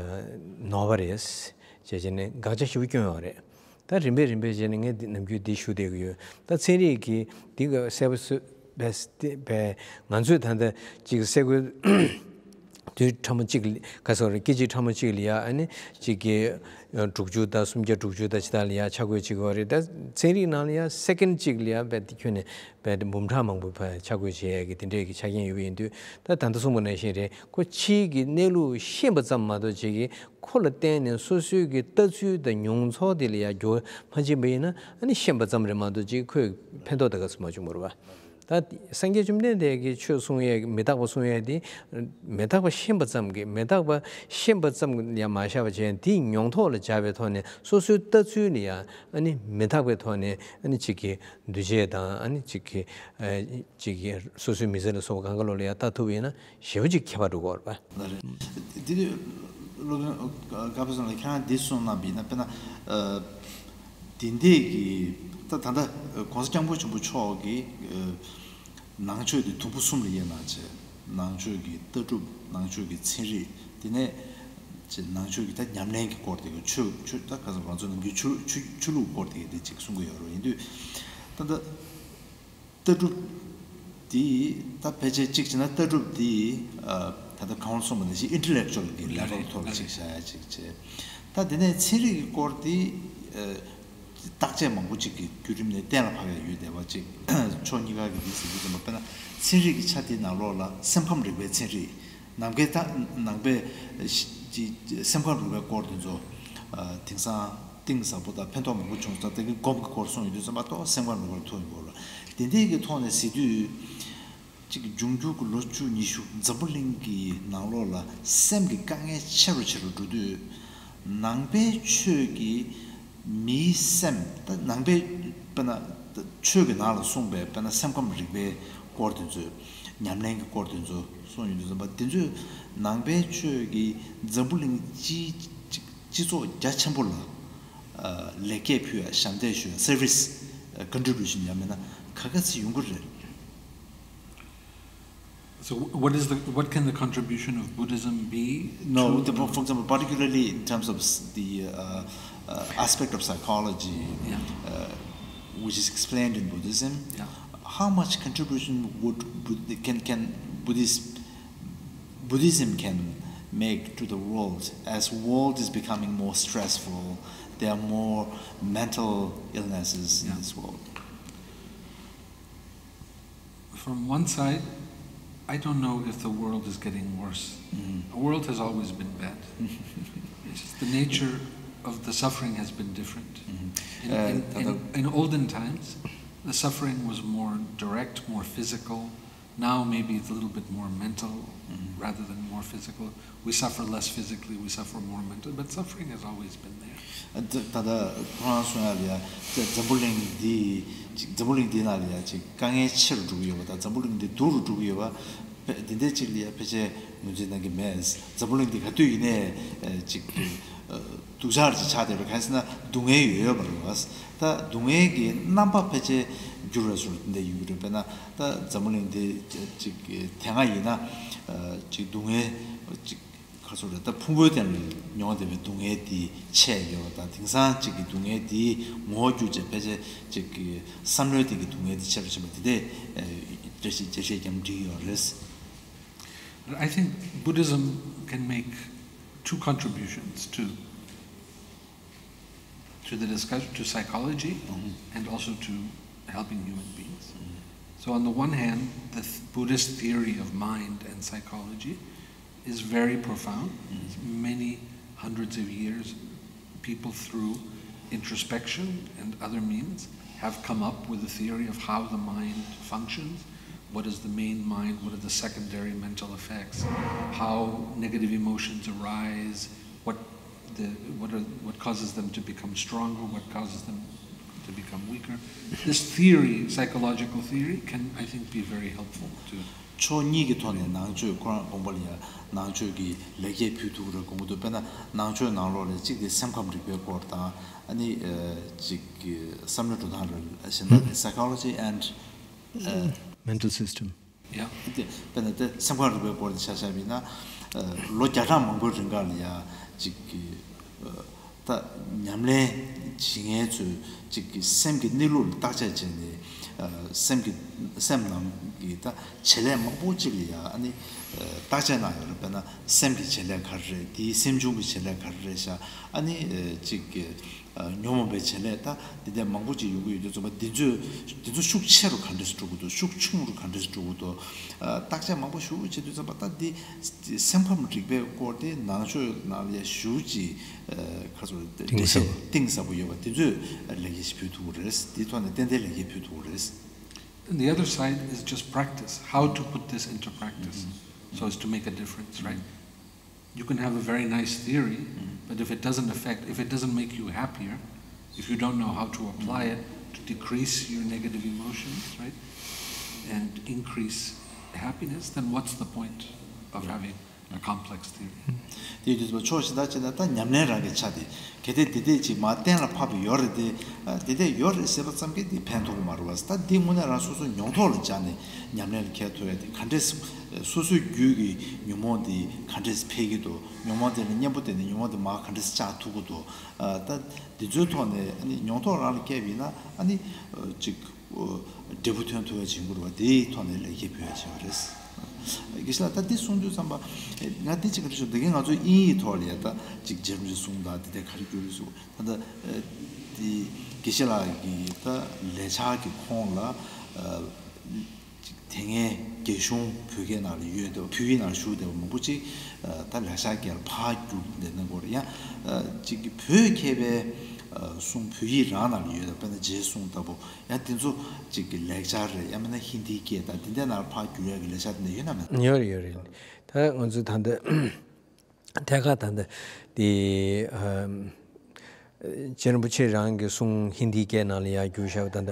ནོར་བ་རེད་ཅེས་བྱས་ནས་དགག་བྱ་ཞེ་པོ་བསྐྱོན་ཡོད་རེད། ད་རིམ་པས་རིམ་པས་བྱས་ནས་ངས་འདི་ནམ་རྒྱུན་འདི་ཞུ་བསྡད་ཀྱི་ཡོད། ད་ཚན་རིག་གི་འདི་ག་གསལ་པོ་བཟོས་པས་བལྟས་པས་ང་ཚོས་ད་ལྟ་ཅིག་སེ་གོལ་དུས་ཕྲ་མོ་གཅིག་ལ་ག་སོ་རེ་སྐད་ཅིག་ཕྲ་མོ་གཅིག་ལ་ཡ་ཨ་ནི་གཅིག་གི་དྲུག་ཅུ་དང་སུམ་བརྒྱ་དྲུག་ཅུ་དང་ཇི་ལྟར་ལ་ཡ་ཆ་བགོས་བྱེད་དགོས་རེད། ད་ཚན་རིག་ནང་ལ་ཡ་སེ་ཀེན་གཅིག་ལ་ཡ་རྦད་དེ་ཁྱོན་ནས་རྦད་དེ་འབུམ་ཕྲག་མང་པོ་ཕར་ཆ་བགོས་བྱེད་ཡ་གི་དེ་འདྲའི་གི་ཆ་རྐྱེན་ཡོད་པ་ཡིན་དུས་ད་ད་ལྟ་གསུངས་པ་ནང་བཞིན་རེད། ཁོ་ཕྱིའི་གི་གནས་ལུགས་ཤེས་པ་ཙམ་མ་གཏོགས་བྱེད་ཀྱི་ཁོ་ལ་བརྟེན་ནས་སོ་སོའི་གི་ལྟ་ཚུལ་དང་མྱོང་ཚོར་དེ་ལ་ཡ་འགྱུར་བ་མ་ཕྱིན་པ་ཡིན་ན་ཨ་ནི་ཤེས་པ་ཙམ་རེད་མ་གཏོགས་ཅིག་ཁོས་ཕན་ཐོགས་དེ་ག་ཚོད་མ་བྱུང་བ་རེད་བ། ད་སངས་རྒྱས་བཅོམ་ལྡན་འདས་ཀྱིས་ཆོས་གསུང་ཡས་མི་རྟག་པ་གསུང་ཡས་དེ་མི་རྟག་པ་ཤེས་པ་ཙམ་གྱིས་མི་རྟག་པ་ཤེས་པ་ཙམ་ཡང་མ་བཞག་པ་བྱས་དེའི་མྱོང་ཐོག་ལ་སྦྱར་བའི་ཐོག་ནས་སོ་སོའི་ལྟ་ཚུལ་ལ་ཡ་ཨ་ནི་མི་རྟག་པའི་ཐོག་ནས་ཨ་ནི་ཅིག་གི་འདུས་བྱས་དང་ཨ་ནི་ཅིག་གི་ཅིག་གི་སོ་སོའི་མི་ཚེ་ལ་སོགས་པ་གང་ག་ལོག་ལ་ཡ་ལྟ་ཐུབ་ཡིན་ན། ཞེ་པོ་ཅིག་ཁྱད་པར་འགྲོ་གི་ཡོད་རེད་པ། ལགས་རེད། དེ་དུས་སློབ་དཔོན་དཀར་པོ་ཚང་ལ་ཁྱེད་རང་འདི་གསུངས་གནང་པ་ཡིན་ན་དཔེར་ན། ཨ། དེ་འདྲས་ཀྱི་ད་ད་ལྟ་༸གོང་ས་༸སྐྱབས་མགོན་ཆེན་པོ་མཆོག་གིས་ཨ། ནང་ཆོས་དེ་དུམ་བུ་གསུམ་ལ་དབྱེ་གནང་བྱས། ནང་ཆོས་ཀྱི་ལྟ་གྲུབ། ནང་ཆོས་ཀྱི་ཚན་རིག། དེ་ནས་ཅིག་ནང་ཆོས་ཀྱི་ད་ཉམས་ལེན་གྱི་སྐོར་དེ་གི་ཆོས་ཆོས་ད་ག་ཚོད་ང་ཚོ་ནམ་རྒྱུན་ཆོས་ཆོས་ཆོས་ལུགས་སྐོར་དེ་གི་དེ་ཅིག་གསུང་གི་ཡོད་རེད། ཡིན་དུས་ད་ལྟ། ལྟ་གྲུབ་འདི་ད་ཕལ་ཆེར་གཅིག་བྱས་ན་ལྟ་གྲུབ་འདི་ཨ། ད་ལྟ་གང་གསུངས་པ་ནང་བཞིན་intellectual་གྱི་level་ཐོག་ལ་ཅིག་བཞག་ཡ་ཅིག་བྱས། ད་དེ་ནས་ཚན་རིག་གི་སྐོར་འདི་ཨ། བརྟག་དཔྱད་མང་པོ་ཅིག་གི་བརྒྱུད་རིམ་ནས་གཏན་ལ་ཕབ་ཡ་ཡོད་བསྡད་པ་ཅིག་ཕྱོགས་གཉིས་ཀ་གི་འདི་ཟེར་རྒྱུ་ཙམ་པ་དཔེར་ན་ཚན་རིག་གི་ཆ་དེ་ནང་ལོགས་ལ་སེམས་ཁམས་རིག་པའི་ཚན་རིག་ནམ་མཁའི་ད་ནང་པའི་ཤ་ཅི་སེམས་ཁམས་རིག་པའི་སྐོར་དེ་ཚོ་ཨ། དེང་སང་གཏིང་ཟབ་པོ་དང་ཕན་ཐོགས་མང་པོ་བྱུང་སོང་། ད་གིན་སྒོམ་གྱི་སྐོར་གསུངས་ཡོད་དུས་ཙམ་པ་ཏོག་སེམས་ཁམས་རིག་པར་ཐུག་ཡོང་གི་རེད། དེ་འདྲའི་གི་ཐོག་ནས་ཟེར་དུས་ཅིག་འབྱུང་འགྱུར་གྱི་ལོ་བཅུ་ཉི་ཤུ་འཛམ་བུ་གླིང་གི་ནང་ལོགས་ལ་སེམས་ཀྱི་དཀའ་ངལ་ཆེ་རུ་ཆེ་རུ་འགྲོ་དུས་ནང་པའི་ཆོས་ཀྱི་མིའི་སེམས་ད་ནང་པའི་དཔེར་ན་ཆོས་ཀྱི་ནང་ལ་གསུངས་པའི་དཔེར་ན་སེམས་ཁམས་རིག་པའི་སྐོར་དེ་ཚོས་ཉམས་ལེན་གྱི་སྐོར་དེ་ཚོ་གསུངས་ཡོང་དུས་ཙམ་པ་དེ་ཚོས་ནང་པའི་ཆོས་ཀྱིས་འཛམ་བུ་གླིང་སྤྱིའི་སྤྱི་ཚོགས་རྒྱ་ཆེན་པོ་ལ་ལེགས་སྐྱེས་ཕུལ་ཡ་ཞབས་འདེགས་ཞུ་ཡ་service contribution ཡང་མིན་ན་ག་ག་ཚོད་ཡོང་གི་རེད། So what is the, what can the contribution of Buddhism be? No, to the, for example, particularly in terms of s- the uh, uh, aspect of psychology, yeah, uh, which is explained in Buddhism, yeah, how much contribution would Bud- can can Buddhist Buddhism can make to the world as world is becoming more stressful? There are more mental illnesses in, yeah, this world. From one side, I don't know if the world is getting worse. Mm. The world has always been bad. It's just the nature of the suffering has been different. Mm. In, uh, in, in, in olden times, the suffering was more direct, more physical. Now maybe it's a little bit more mental, mm, rather than more physical. We suffer less physically, we suffer more mentally, but suffering has always been there. ད་ད་ད་ཁོ་རང་གསུང་ཡ་ལ་ཡ་ཅིག་འཛམ་བུ་གླིང་འདི་ཅིག་འཛམ་བུ་གླིང་འདི་ནང་ལ་ཡ་ཅིག་དཀའ་ངལ་ཆེ་རུ་འགྲོ་གི་ཡོད་པ་དང་འཛམ་བུ་གླིང་འདི་སྡུག་རུ་འགྲོ་གི་ཡོད་པ་དེ་འདྲ་ཅིག་ལ་ཡ་ཕལ་ཆེར་ངོས་འཛིན་གནང་གི་མེད། འཛམ་བུ་གླིང་འདི་ག་དུས་ཡིན་ནའི་ཅིག་སྡུག་ཅག་ཅིག་ཆགས་བསྡད་པ་གང་ཡིན་ཟེར་ན་སྡུག་བསྔལ་ཡོད་ཡོད་པ་རེད་བ། ད་སྡུག་བསྔལ་གྱི་རྣམ་པ་ཕལ་ཆེར་འགྱུར་བའི་བཟོ་འདྲ་དེ་འདྲ་ཡོང་གི་རེད། དཔེར་ན་ད་འཛམ་བུ་གླིང་འདི་ཅིག་དེ་སྔ་ཡིན་ན་ཅིག་སྡུག་བསྔལ་ཅིག་ག་ཚོད་རེད། ད་ཕུང་པོའི་སྟེང་ལ་མྱོང་བསྡད་པའི་སྡུག་བསྔལ་དེ་ཆད་ཡོད་པ་དང་། དེང་སང་གཅིག་གི་སྡུག་བསྔལ་དེའི་ངོ་བོ་བསྒྱུར་བྱས་ཕལ་ཆེར་གཅིག་གི་བསམ་བློའི་སྟེང་གི་སྡུག་བསྔལ་དེ་ཆེ་རུ་ཕྱིན་པ་དེ་འདྲ་ཞིག་འགྲེལ་བཤད་རྒྱབ་འགྲིག་ཡོད་རེད། I think Buddhism can make two contributions to to the discussion, to psychology, and also to helping human beings. So, on the one hand, the th- Buddhist theory of mind and psychology is very profound. It's many hundreds of years, people through introspection and other means have come up with a theory of how the mind functions, what is the main mind, what are the secondary mental effects, how negative emotions arise, what the, what are, what causes them to become stronger, what causes them to become weaker. This theory, psychological theory, can, I think, be very helpful to. ཕྱོགས་གཉིས་ཀྱི་ཐོག་ནས་ནང་ཆོས་ཁོ་རང་དགོངས་པ་ལ་ཡ་ནང་ཆོས་ཀྱི་ལེགས་སྐྱེས་ཕུལ་ཐུབ་ཀྱི་རེད་དགོངས་ཀྱི་འདུག་དཔེར་ན་ནང་ཆོས་ནང་ལོགས་ལ་གཅིག་དེ་སེམས་ཁམས་རིག་པའི་སྐོར་དང་། ཨ་ནི་གཅིག་བསམ་བློའི་འགྲོ་སྟངས་རེད། གཞན་དག་དེ་psychology and mental system. Yeah. དེ་དཔེར་ན་དེ་སེམས་ཁམས་རིག་པའི་སྐོར་དེ་ཆ་བཞག་པ་ཡིན་ན། ལོ་བརྒྱ་ཕྲག་མང་པོའི་རིང་ག་ལ་ཡ་གཅིག་གི་ད་ཉམས་ལེན་བྱེད་མཁན་ཚོས་གཅིག་གི་སེམས་ཀྱི་གནས་ལུགས་ལ་བརྟག་དཔྱད་བྱས་ནས། སེམས་ཀྱི་སེམས་ནང་གི་ད་བྱེད་ལས་མང་པོ་གཅིག་ལ་ཡ་ཨ་ནི་བརྟག་དཔྱད་གནང་ཡོད་རེད། དཔེར་ན་སེམས་ཀྱི་བྱེད་ལས་ག་རེ་རེད། དེའི་སེམས་བྱུང་གི་བྱེད་ལས་ག་རེ་རེད་ཤག་ཨ་ནི་གཅིག་གི་ཉོན་མོངས་པའི་བྱེད་ལས་ད་འདི་འདྲ་མང་པོ་ཅིག་ཡོང་གི་ཡོད་དུས་ཙམ་པ། འདི་ཚོས་འདི་ཚོ་ཤུགས་ཆེ་རུ་ག་འདྲས་སེ་འགྲོ་གི་འདུག་ཤུགས་ཆུང་རུ་ག་འདྲས་སེ་འགྲོ་གི་འདུག་བརྟག་དཔྱད་མང་པོ་ཞེ་པོ་བྱེད་དུས་ཙམ་པ། ད་འདི་སེམས་ཁམས་རིག་པའི་སྐོར་དེ་ནང་ཆོས་ནང་ལ་ཡ་ཞེ་པོ་ཅིག་ཁ་ཚོ་འགྲེལ་བཤད་གཏིང་ཟབ་པོ་ཡོད་པ་དེ་ཚོས་ལེགས་སྐྱེས་ཤིག་ཕུལ་ཐུབ་ཀྱི་རེད། དེའི་ཐོག་ནས་ཏན་ཏན་ལེགས་སྐྱེས་ཕུལ་ཐུབ་ཀྱི་རེད། And the other side is just practice, how to put this into practice so as to make a difference, right? You can have a very nice theory, but if it doesn't affect, if it doesn't make you happier, if you don't know how to apply it to decrease your negative emotions, right, and increase happiness, then what's the point of having a complex theory? དེ་ཡིན་དུས་ཕྱོགས་གཞན་དག་བྱས་ན་ད་ཉམས་ལེན་རང་གི་ཆ་དེ། གལ་ཏེ་འདི་འདྲས་ཅིག་མར་གཏན་ལ་ཕབ་པ་ཡོད་རེད་དེ། འདི་འདྲས་ཡོད་རེད་ཟེར་བ་ཙམ་གྱིས་འདི་ཕན་ཐོགས་ཀྱི་མ་རེད་བ། ད་འདི་དངོས་གནས་རང་སོ་སོའི་མྱོང་ཐོག་ལ་སྦྱར་ནས་ཉམས་ལེན་ལ་འཁེལ་ཐུབ་ཡ་དེ་ག་འདྲས། སོ་སོའི་རྒྱུད་ཀྱི་ཉོན་མོངས་འདི་ག་འདྲས་འཕེལ་གྱི་འདུག་ཉོན་མོངས་དེ་ལ་གཉེན་པོ་བསྟེན་ནས་ཉོན་མོངས་དེ་མར་ག་འདྲས་བཅག་ཐུབ་ཀྱི་འདུག་ད་འདི་ཚོའི་ཐོག་ནས་ཨ་ནི་མྱོང་ཐོག་རང་ལ་བསྐྱལ་བ་ཡིན་ན། ཨ་ནི་ཅིག་འབྲས་བུ་ཐོན་ཐུབ་པ་བྱེད་དགོས་རེད་པ། དེའི་ཐོག་ནས་ལེགས་སྐྱེས་ཕུལ་ཡ་བྱེད་པ་རེད། དགེ་བཤེས་ལགས། ད་འདི་གསུང་དུས་ཙམ་པ། ང་འདི་ཅིག་ག་རེ་ཞུ། འདི་གའི་ང་ཚོའི་དབྱིན་ཡིག་ཐོག་ལ་ཡ་ད་ཅིག་རྗེ་རིན་པོ་ཆེའི་གསུང་དང་འདི་འདྲ་ག་རེ་བསྒྱུར་ཡོད་ཟེར། ད་ལྟ་འདི་དགེ་བཤེས་ལགས་ཀྱི་ད་ལས་འཆར་གྱི་ཁོངས་ལ་ཅིག་དེ་སྔའི་རྒྱ་གཞུང་བོད་སྐད་ནང་ལ་ཡོད་བསྡད་པ། བོད་ཡིག་ནང་བཞུགས་བསྡད་པ་མང་པོ་ཅིག་ད་ལེགས་སྦྱར་སྐད་ལ་ཕར་བསྒྱུར་བསྡད་གནང་གི་ཡོད་རེད། ཡང་ཅིག་གི་བོད་མཁས་པའི་གསུང་བོད་ཡིག་རང་ནང་ལ་ཡོད་བསྡད་པ། དཔེར་ན་རྗེའི་གསུང་ལྟ་བུ། ཡང་དེ་ཚོ་གཅིག་གི་ལེགས་སྦྱར་རེད། ཡང་མིན་ན་ཧིན་དིའི་སྐད་དང་དེ་འདྲའི་ནང་ལ་ཕར་བསྒྱུར་ཡག་གི་ལེགས་སྦྱར་དེ་འདྲ་ཡོད་ན་མེད་ན། ཡོད་རེད། ཡོད་རེད། ད་ང་ཚོ་ད་ལྟ་ཐད་ཀར་ད་ལྟ་དེ་རྗེ་རིན་པོ་ཆེ་རང་གི་གསུང་ཧིན་དིའི་སྐད་ནང་ལ་ཡར་བསྒྱུར་བཞག་པ། ད་ལྟ་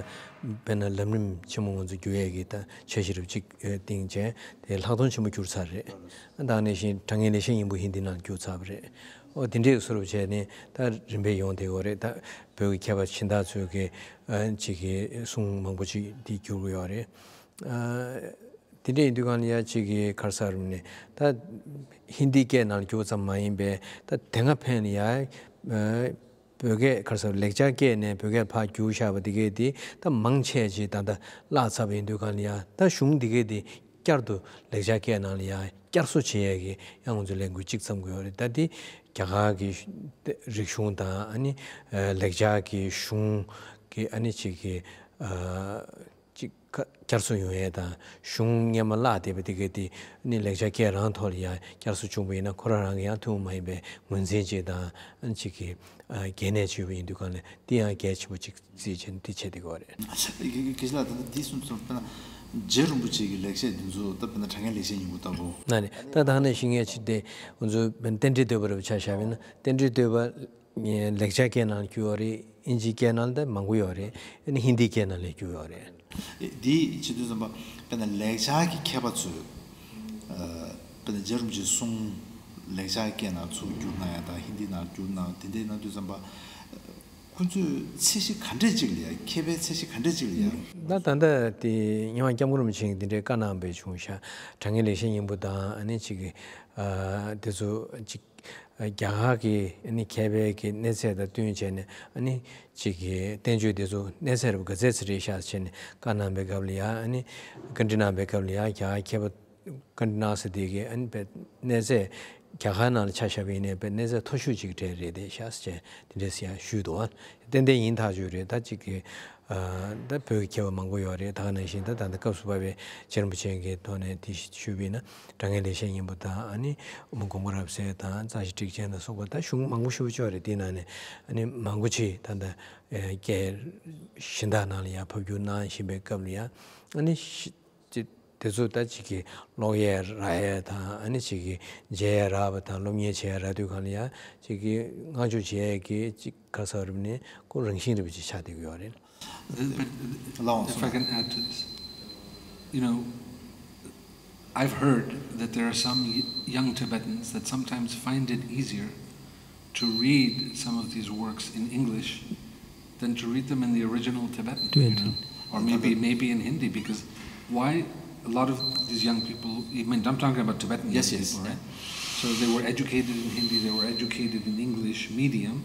དཔེར་ན་ལམ་རིམ་ཆེན་མོ་ང་ཚོ་བསྒྱུར་ཡག་གི་ད་འཆར་གཞི་རུ་གཅིག་བཏིང་བྱས་དེ་ལྷག་མཐོང་ཆེན་པོ་བསྒྱུར་ཚར་རེད། ད་ག་ནང་བཞིན་དྲང་ངེས་ལེགས་བཤད་སྙིང་པོ་ཧིན་དི་ནང་བསྒྱུར་ཚར་བ་རེད། ཨོ་དེ་འདྲའི་བཟོ་འདྲ་བྱས་ནས་ད་རིམ་པས་ཡོང་བསྡད་ཡོད་རེད། ད་བོད་ཀྱི་མཁས་པ་གཞན་དག་ཚོས་ཀྱི་ཨ་ཅིག་གི་གསུང་མང་པོ་ཅིག་འདི་བསྒྱུར་གྱི་ཡོད་རེད། ཨ་དེ་འདྲ་ཡིན་དུས་གང་ལ་ཡ་ཅིག་གི་ག་རེ་ཟེར་ནས་ད་ཧིན་དིའི་སྐད་ནང་ལ་བསྒྱུར་ཙམ་མ་ཡིན་པའི་ད་དེ་སྔ་ཕན་ལ་ཡ་ཨ་བོད་སྐད་ག་རེ་ཟེར། ལེགས་སྦྱར་སྐད་ནས་བོད་སྐད་ཕར་བསྒྱུར་བཞག་པ་འདི་གས་འདི་ད་མང་ཆེ་ཅིག་ད་ལྟ་བརླག་ཚར་བ་ཡིན་དུས་གང་ལ་ཡ་ད་གཞུང་འདི་གས་འདི་བསྐྱར་དུ་ལེགས་སྦྱར་སྐད་ནང་ལ་ཡ་བསྐྱར་གསོ་བྱེད་ཡས་ཀྱི་ཡང་ང་ཚོས་ལས་འགུལ་གཅིག་བརྩམས་དགོས་རེད། ད་འདི་རྒྱ་གར་གྱི་རིག་གཞུང་དང་། ཨ་ནི་ལེགས་སྦྱར་གྱི་གཞུང་གི་ཨ་ནི་ཅིག་གི་ཅིག་བསྐྱར་གསོ་ཡོང་ཡས་དང་། གཞུང་སྔོན་མ་བརླག་བསྡད་པ་དེ་གས་དེ་ཨ་ནི་ལེགས་སྦྱར་སྐད་རང་ཐོག་ལ་ཡང་བསྐྱར་གསོ་བྱུང་བ་ཡིན་ན། ཁོ་རང་རང་གི་ཡང་ཐུན་མོང་མ་ཡིན་པའི་ངོས་འཛིན་ཅིག་དང་། ཨ་ནི་ཅིག་གི་གལ་གནད་ཅིག་ཡོད་པ་ཡིན་དུས་གང་ལ་འདི་ཡང་གལ་ཆེན་པོ་ཅིག་བརྩིས་བྱས་ནས་འདི་བྱས་བསྡད་ཀྱི་ཡོད་རེད། དགེ་བཤེས་ལགས། ད་ལྟ་འདི་གསུངས་སོང་། དཔེར་ན་རྗེ་རིན་པོ་ཆེ་གི་ལེགས་བཤད་འདི་ཚོ་ད་དཔེར་ན་དྲང་ངེས་ལེགས་བཤད་སྙིང་པོ་ལྟ་བུ། ན་ནི་ད་ད་ནས་ཤི་ངས་ཆི་དེ་ང་ཚོ་དཔེར་ན་རྟེན་འབྲེལ་བསྟོད་པ་རེད་པ་ཆ་བཞག་པ་ཡིན་ན། རྟེན་འབྲེལ་བསྟོད་པ་ལེགས་སྦྱར་སྐད་ནང་བསྒྱུར་ཡོད་རེད། ཨིན་ཇིའི་སྐད་ནང་ད་མང་པོ་ཡོད་རེད། ཨ་ནི་ཧིན་དིའི་སྐད་ནང་ལ་བསྒྱུར་ཡོད་རེད། འདི་བྱེད་དུས་ཙམ་པ་དཔེར་ན་ལེགས་སྦྱར་གྱི་མཁས་པ་ཚོས་དཔེར་ན་རྗེ་རིན་པོ་ཆེའི་གསུང་ལེགས་སྦྱར་སྐད་ནང་ཚུར་བསྒྱུར་གནང་ཡ་དང་། ཧིན་དི་ནང་བསྒྱུར་གནང་། དེ་འདྲའི་གནང་དུས་ཙམ་པ། ཁོ་ཚོས་ཚད་གཞི་ག་འདྲས་ཅིག་ལ་ཡ། མཁས་པའི་ཚད་གཞི་ག་འདྲས་ཅིག་ལ་ཡ། ད་ད་ལྟ་དེ་རྙིང་མ་སྐྱབས་མགོན་རིན་པོ་ཆེས་འདི་འདྲའི་བཀའ་གནང་བའི་བྱུང་ཤག་དྲང་ངེས་ལེགས་བཤད་སྙིང་པོ་དང་ཨ་ནི་ཅིག་གི་ཨ་དེ་ཚོ་ཅིག་རྒྱ་གར་གྱི་ཨ་ནི་མཁས་པའི་གི་གནས་ཚད་དང་བསྟུན་བྱས་ནས་ཨ་ནི་ཅིག་གི་བསྟན་བཅོས་དེ་ཚོ་གནས་ཚད་རུ་ག་ཚད་ཚད་རེད་ཤག་བྱས་ནས་བཀའ་གནང་བའི་སྐབས་ལ་ཡ། ཨ་ནི་བཀའ་འདྲི་གནང་བའི་སྐབས་ལ་ཡ་རྒྱ་གར་མཁས་པ་བཀའ་འདྲི་གནང་ས་དེ་གི་ཨ་ནི་དཔེ་གནས་ཚད་རྒྱ་གར་ནང་ལ་ཆ་བཞག་པ་ཡིན་ནའི་དཔེ་གནས་ཚད་མཐོ་ཤོས་ཅིག་གྲས་རེད་དེ་ཤག་ཟེར་དེ་འདྲས་ཡང་ཞུས་འདུག་ཨ་ཏན་ཏན་ཡིན་ཐག་ཆོད་རེད། ད་ཅིག་གི་ཨ་ད་བོད་ཀྱི་མཁས་པ་མང་པོ་ཡོད་རེད། ད་ག་ནང་བཞིན་ད་ད་ལྟ་སྐབས་སུ་བབས་པའི་རྗེ་རིན་པོ་ཆེ་གི་ཐོག་ནས་དེ་ཞུས་པ་ཡིན་ན་དྲང་ངེས་ལེགས་བཤད་སྙིང་པོ་དང་ཨ་ནི་དབུ་མ་དགོངས་པ་རབ་གསལ་དང་རྩ་ཤེ་ཊཱིཀ་ཆེན་ལ་སོགས་པ་ད་གཞུང་མང་པོ་ཞེ་པོ་ཅིག་ཡོད་རེད། དེའི་ནང་ནས་ཨ་ནི་མང་པོ་ཅིག་ད་ལྟ་ཨ་སྐད་གཞན་དག་ནང་ལ་ཡང་ཕབ་བསྒྱུར་གནང་བཞིན་པའི་སྐབས་ལ་ཡང་ཨ་ནི་ཤི་དེ་དེ་ཚོ་ད་ཅིག་གི་ཀློག་ཡས་རག་ཡས་དང་ཨ་ནི་ཅིག་གི་མཇལ་ཡས་རག་པ་དང་སློབ་གཉེར་བྱེད་ཡས་རག་དུས་གང་ལ་ཡང་ཅིག་གི་བསྔགས་བརྗོད་བྱེད་ཡས་ཀྱི་ཅིག་ག་རེ་ཟེར་བ་རེད་ནི་ཁོ་རང་བཞིན་རེད་པ་ཅིག་ཆགས་བསྡད་ཀྱི་ཡོད་རེད། But if I can add to this, you know, I've heard that there are some y- young Tibetans that sometimes find it easier to read some of these works in English than to read them in the original Tibetan, you know, or maybe maybe in Hindi, because why a lot of these young people, I mean, I'm talking about Tibetan young Yes, yes. people, right? So they were educated in Hindi, they were educated in English medium,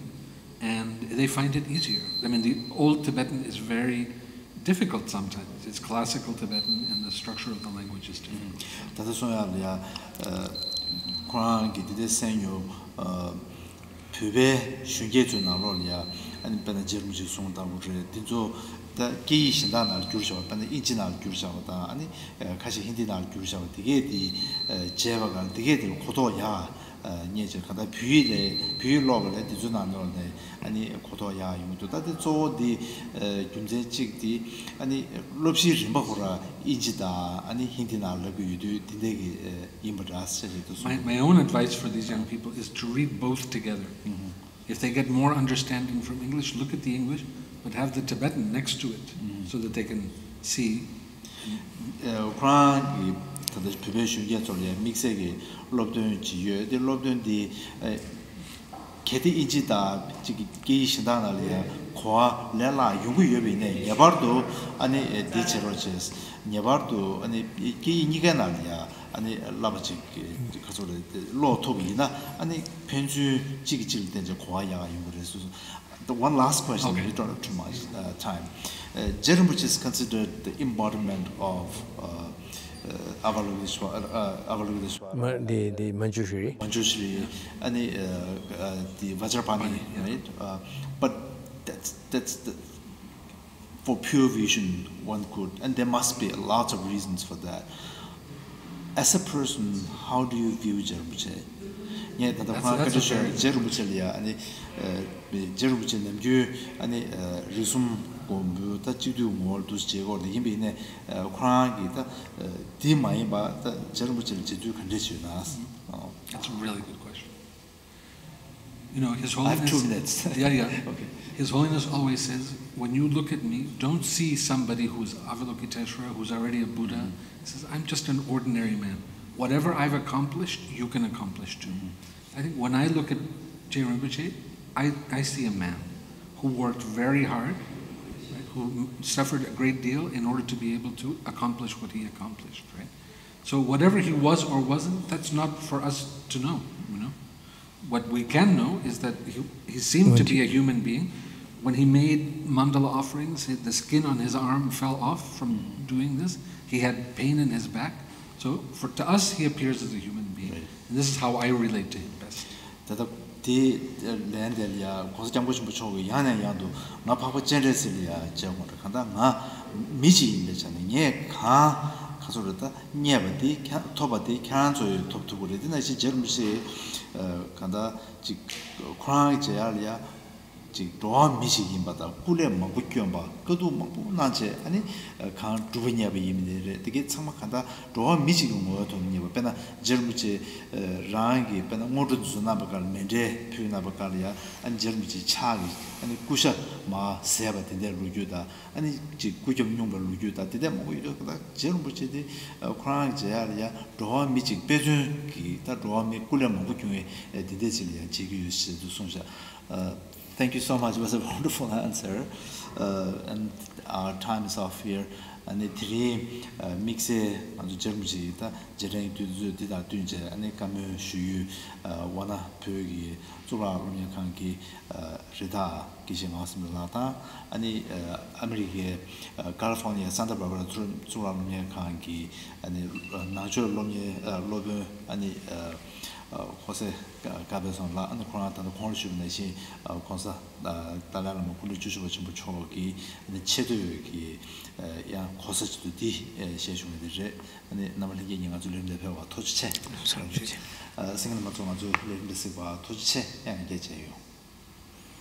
and they find it easier. I mean, the old Tibetan is very difficult sometimes. It's classical Tibetan, and the structure of the language is difficult. ད་ལྟ་སོང་ཡག་ལ་ཡ། ཨ་ཁོ་རང་གིས་དེ་འདྲ་གསན་ཡོད། ཨ་བོད་པའི་གཞོན་སྐྱེས་ཚོའི་ནང་ལོགས་ལ་ཡ། ཨ་ནི་དཔེར་ན་རྗེ་རིན་པོ་ཆེས་གསུངས་ལྟ་བུ་རེད། དེ་ཚོ་ད་སྐད་ཡིག་གཞན་དག་ནང་ལ་བསྒྱུར་བཞག་པ། དཔེར་ན་དབྱིན་ཇི་ནང་ལ་བསྒྱུར་བཞག་པ་དང་། ཨ་ནི་ཨ་ཁ་ཤས་ཧིན་དི་ནང་ལ་བསྒྱུར་བཞག་པ་དེ་གས་དེ་ཨ་མཇལ་བ་གང་དེ་གས་དེ་ལ་གོ་རྟོགས་ཡག་ཨ་རྙེད་བྱས། གང་ལྟར་བོད་ཡིག་ལས་བོད་ཡིག་ཀློག་པ་ལས་དེ་ཚོའི་ནང་ལོགས་ནས་ཨ་ནི་གོ་རྟོགས་ཡག་ཡོང་གི་འདུག་ད་དེ་གཙོ་བོ་དེ་ཨ་རྒྱུ་མཚན་གཅིག་དེ་ཨ་ནི་སློབ་གཞིའི་རིམ་པ་ཁོ་ར་དབྱིན་ཇི་དང་ཨ་ནི་ཧིན་དི་ནང་ལབ་ཀྱི་ཡོད་དུས་དེ་འདྲ་གི་ཨ་ཡིན་པ་འདྲ་ཟེར་རེད་འདུག My, གསུངས། my own advice for these young people is to read both together. If they get more understanding from English, look at the English, but have the Tibetan next to it so that they can see. ཨ་ཁོ་རང་གི་ད་ལྟ་བོད་པའི་གཞོན་སྐྱེས་ཚོ་ལ་ཡང་དམིགས་བསལ་གྱི་སློབ་སྟོན་ཅིག་ཡོད། དེ་སློབ་སྟོན་འདི་ཨ་གལ་ཏེ་དབྱིན་ཇི་དང་ཅིག་གི་སྐད་ཡིག་གཞན་དག་ནང་ལ་ཡང་གོ་བ་ལས་སླ་ཡོང་གི་ཡོད་པ་ཡིན་ནའི་ངེས་པར་དུ་ཨ་ནི་འདི་བྱེད་རོགས་བྱས། ངེས་པར་དུ་ཨ་ནི་སྐད་ཡིག་གཉིས་ཀའི་ནང་ལ་ཡང་ཨ་ནི་བསླབ་པ་ཅིག་ག་ཚོད་རེད། ཀློག་ཐུབ་པ་ཡིན་ན་ཨ་ནི་ཕན་ཚུན་གཅིག་གིས་གཅིག་ལ་བརྟེན་བྱས་གོ་བ་ཡག་ཡོང་གི་རེད། སོ་སོ། The one last question, okay. We don't have too much uh, time. Uh, J Rinpoche is considered the embodiment of uh, uh, Avalokiteshvara, uh, Avalokiteshvara. Ma- the, the Manjushri. Manjushri, and the, uh, uh, the Vajrapani, right? Uh, but that's, that's the, for pure vision, one could, and there must be lots of reasons for that. As a person, how do you view Rinpoche? ངས་ད་ལྟ་ཁོ་རང་བཀའ་འདྲི་ཞུ་ཡ་རྗེ་རིན་པོ་ཆེ་ལ་ཡ། ཨ་ནི་རྗེ་རིན་པོ་ཆེ་ནམ་རྒྱུན་ཨ་ནི་རིགས་གསུམ་མགོན་པོ་ད་གཅིག་བསྡུས་ངོ་བོ་འདུ་བྱེད་སྐོར་ལ་ཡིན་པ་ཡིན་ནའི། ཁོ་རང་གིས་ད་དེ་མ་ཡིན་པ་ད་རྗེ་རིན་པོ་ཆེ་ལ་རྗེ་བཙུན་ག་འདྲས་བྱོས་ན། That's a really good question. You know, His I have two Holiness, minutes. Yeah, yeah. Okay. His Holiness always says, when you look at me, don't see somebody who's Avalokiteshvara, who's already a Buddha. He says, I'm just an ordinary man. Whatever I've accomplished, you can accomplish too. I think when I look at J Rinpoche, I, I see a man who worked very hard, right, who suffered a great deal in order to be able to accomplish what he accomplished, right? So whatever he was or wasn't, that's not for us to know, you know. What we can know is that he, he seemed to be a human being. When he made mandala offerings, he- the skin on his arm fell off from doing this. He had pain in his back. So for, to us, he appears as a human being. Right. And this is how I relate to him best. ད་ལྟ་དེ་ལན་དེ་ལ་ཡ་༸གོང་ས་༸སྐྱབས་མགོན་ཆེན་པོ་མཆོག་གིས་ཡང་ནས་ཡང་དུ་ང་འཕགས་པ་སྤྱན་རས་གཟིགས་ལ་ཡ་མཇལ་དགོས་རེད། གང་ལྟར་ང་མི་ཞིག་ཡིན་པའི་ཆ་ནས་ངས་གང་ག་ཚོད་རེད་ད། རྙེད་པ་དེ་ཁྱེད་ཐོབ་པ་དེ་ཁྱེད་རང་ཚོ་ཡང་ཐོབ་ཐུབ་ཀྱི་རེད། དེ་ནང་བཞིན་རྗེ་རིན་པོ་ཆེ་གང་ལྟར་ཅིག་ཁོ་རང་གི་མཇལ་ཡག་ལ་ཡ་ཅིག་འགྲོ་བ་མི་ཞིག་ཡིན་པ་དང་སྐུ་ལས་མང་པོ་བསྐྱོན་པ། དཀའ་སྡུག་མང་པོ་གནང་བྱས་ཨ་ནི་གང་གྲུབ་པ་བརྙེས་པ་ཡིན་པ་དེ་རེད། དེ་གའི་ཚང་མ་གང་ལྟར་འགྲོ་བ་མི་ཞིག་གི་ངོ་བོའི་ཐོག་ནས་རྙེད་པ། དཔེར་ན་རྗེ་རིན་པོ་ཆེ་རང་གིས་དཔེར་ན་སྔོན་འགྲོ་འདི་ཚོ་གནང་པ་ག་ལ་མཎྜལ་ཕུལ་གནང་པ་ག་ལ་ཡ། ཨ་ནི་རྗེ་རིན་པོ་ཆེ་ཕྱག་གིས་ཨ་ནི་སྐུ་ཤ་མར་བཟས་པ་དེ་འདྲའི་ལོ་རྒྱུས་དང་། ཨ་ནི་ཅིག་སྐུ་རྒྱབ་བསྙུངས་པའི་ལོ་རྒྱུས་དང་དེ་འདྲ་མང་པོ་ཡོད་དུས། ད་རྗེ་རིན་པོ་ཆེ་དེ་ཁོ་རང་གི་མཇལ་ཡག་ལ་ཡ་འགྲོ་བ་མི་ཅིག་དཔེ་མཚོན་གྱི་ད་འགྲོ་བ་མི་སྐུ་ལས་མང་པོ་བསྐྱོན་ཡས་དེ་འདྲ་ཅིག་ལ་ཡ་མཇལ་གྱི་ཡོད་ཞེས་དུ་གསུངས་ཤག་ཨ་ Thank you so much. It was a wonderful answer. Uh, and our time is off here. ཨ་ནི་དེ་རིང་དམིགས་བསལ་ང་ཚོ་རྗེ་རིན་པོ་ཆེ་ད་རྗེས་དྲན་གྱི་དུས་ཚོད་འདི་དང་བསྟུན་བྱས་ཨ་ནི་བཀའ་མོལ་ཞུ་ཡུལ་ཝཱ་ཎ་བོད་ཀྱི་གཙུག་ལག་སློབ་གཉེར་ཁང་གི་རེ་ད་དགེ་བཤེས་ངག་དབང་སེང་གེ་ལགས་དང་ཨ་ནི་ཨ་མི་རི་ཀའི་ཀ་ལི་ཧྥོར་ནི་ཡའི་སན་ཏ་བྷར་བྷ་ར་གཙུག་ལག་སློབ་གཉེར་ཁང་གི་ཨ་ནི་ནང་ཆོས་སློབ་གཉེར་སློབ་དཔོན་ཨ་ནི་ཨ་ཁོ་སེ་ཀ་པེ་སོན་ལགས། ཨ་ནི་ཁོ་རང་ད་ལྟ་གོང་ལ་ཞུས་པ་ནང་བཞིན་ཨ་༸གོང་ས་ཨ་ཏཱ་ལའི་བླ་མ་སྐུ་ཕྲེང་བཅུ་བཞི་པ་ཆེན་པོ་མཆོག་གི་ཨ་ནི་ཆེ་བསྟོད་ཀྱི་ཨ་ཡང་གོ་ས་ཅིག་ཏུ་འདི་ཨ་བཞེས་བྱུང་བ་དེ་རེད། ཨ་ནི་རྣམ་པ་ལྷན་རྒྱས་ཀྱིས་ང་ཚོ་ལས་རིམ་འདིར་ཕེབས་པར་ཐུགས་རྗེ་ཆེ། ཨ་སེང་གེ་རྣམ་པ་ཚོ་ང་ཚོའི་ལས་རིམ་འདི་གཟིགས་པར་ཐུགས་རྗེ་ཆེ་ཡང་བསྐྱར་མཇལ་ཡོང་།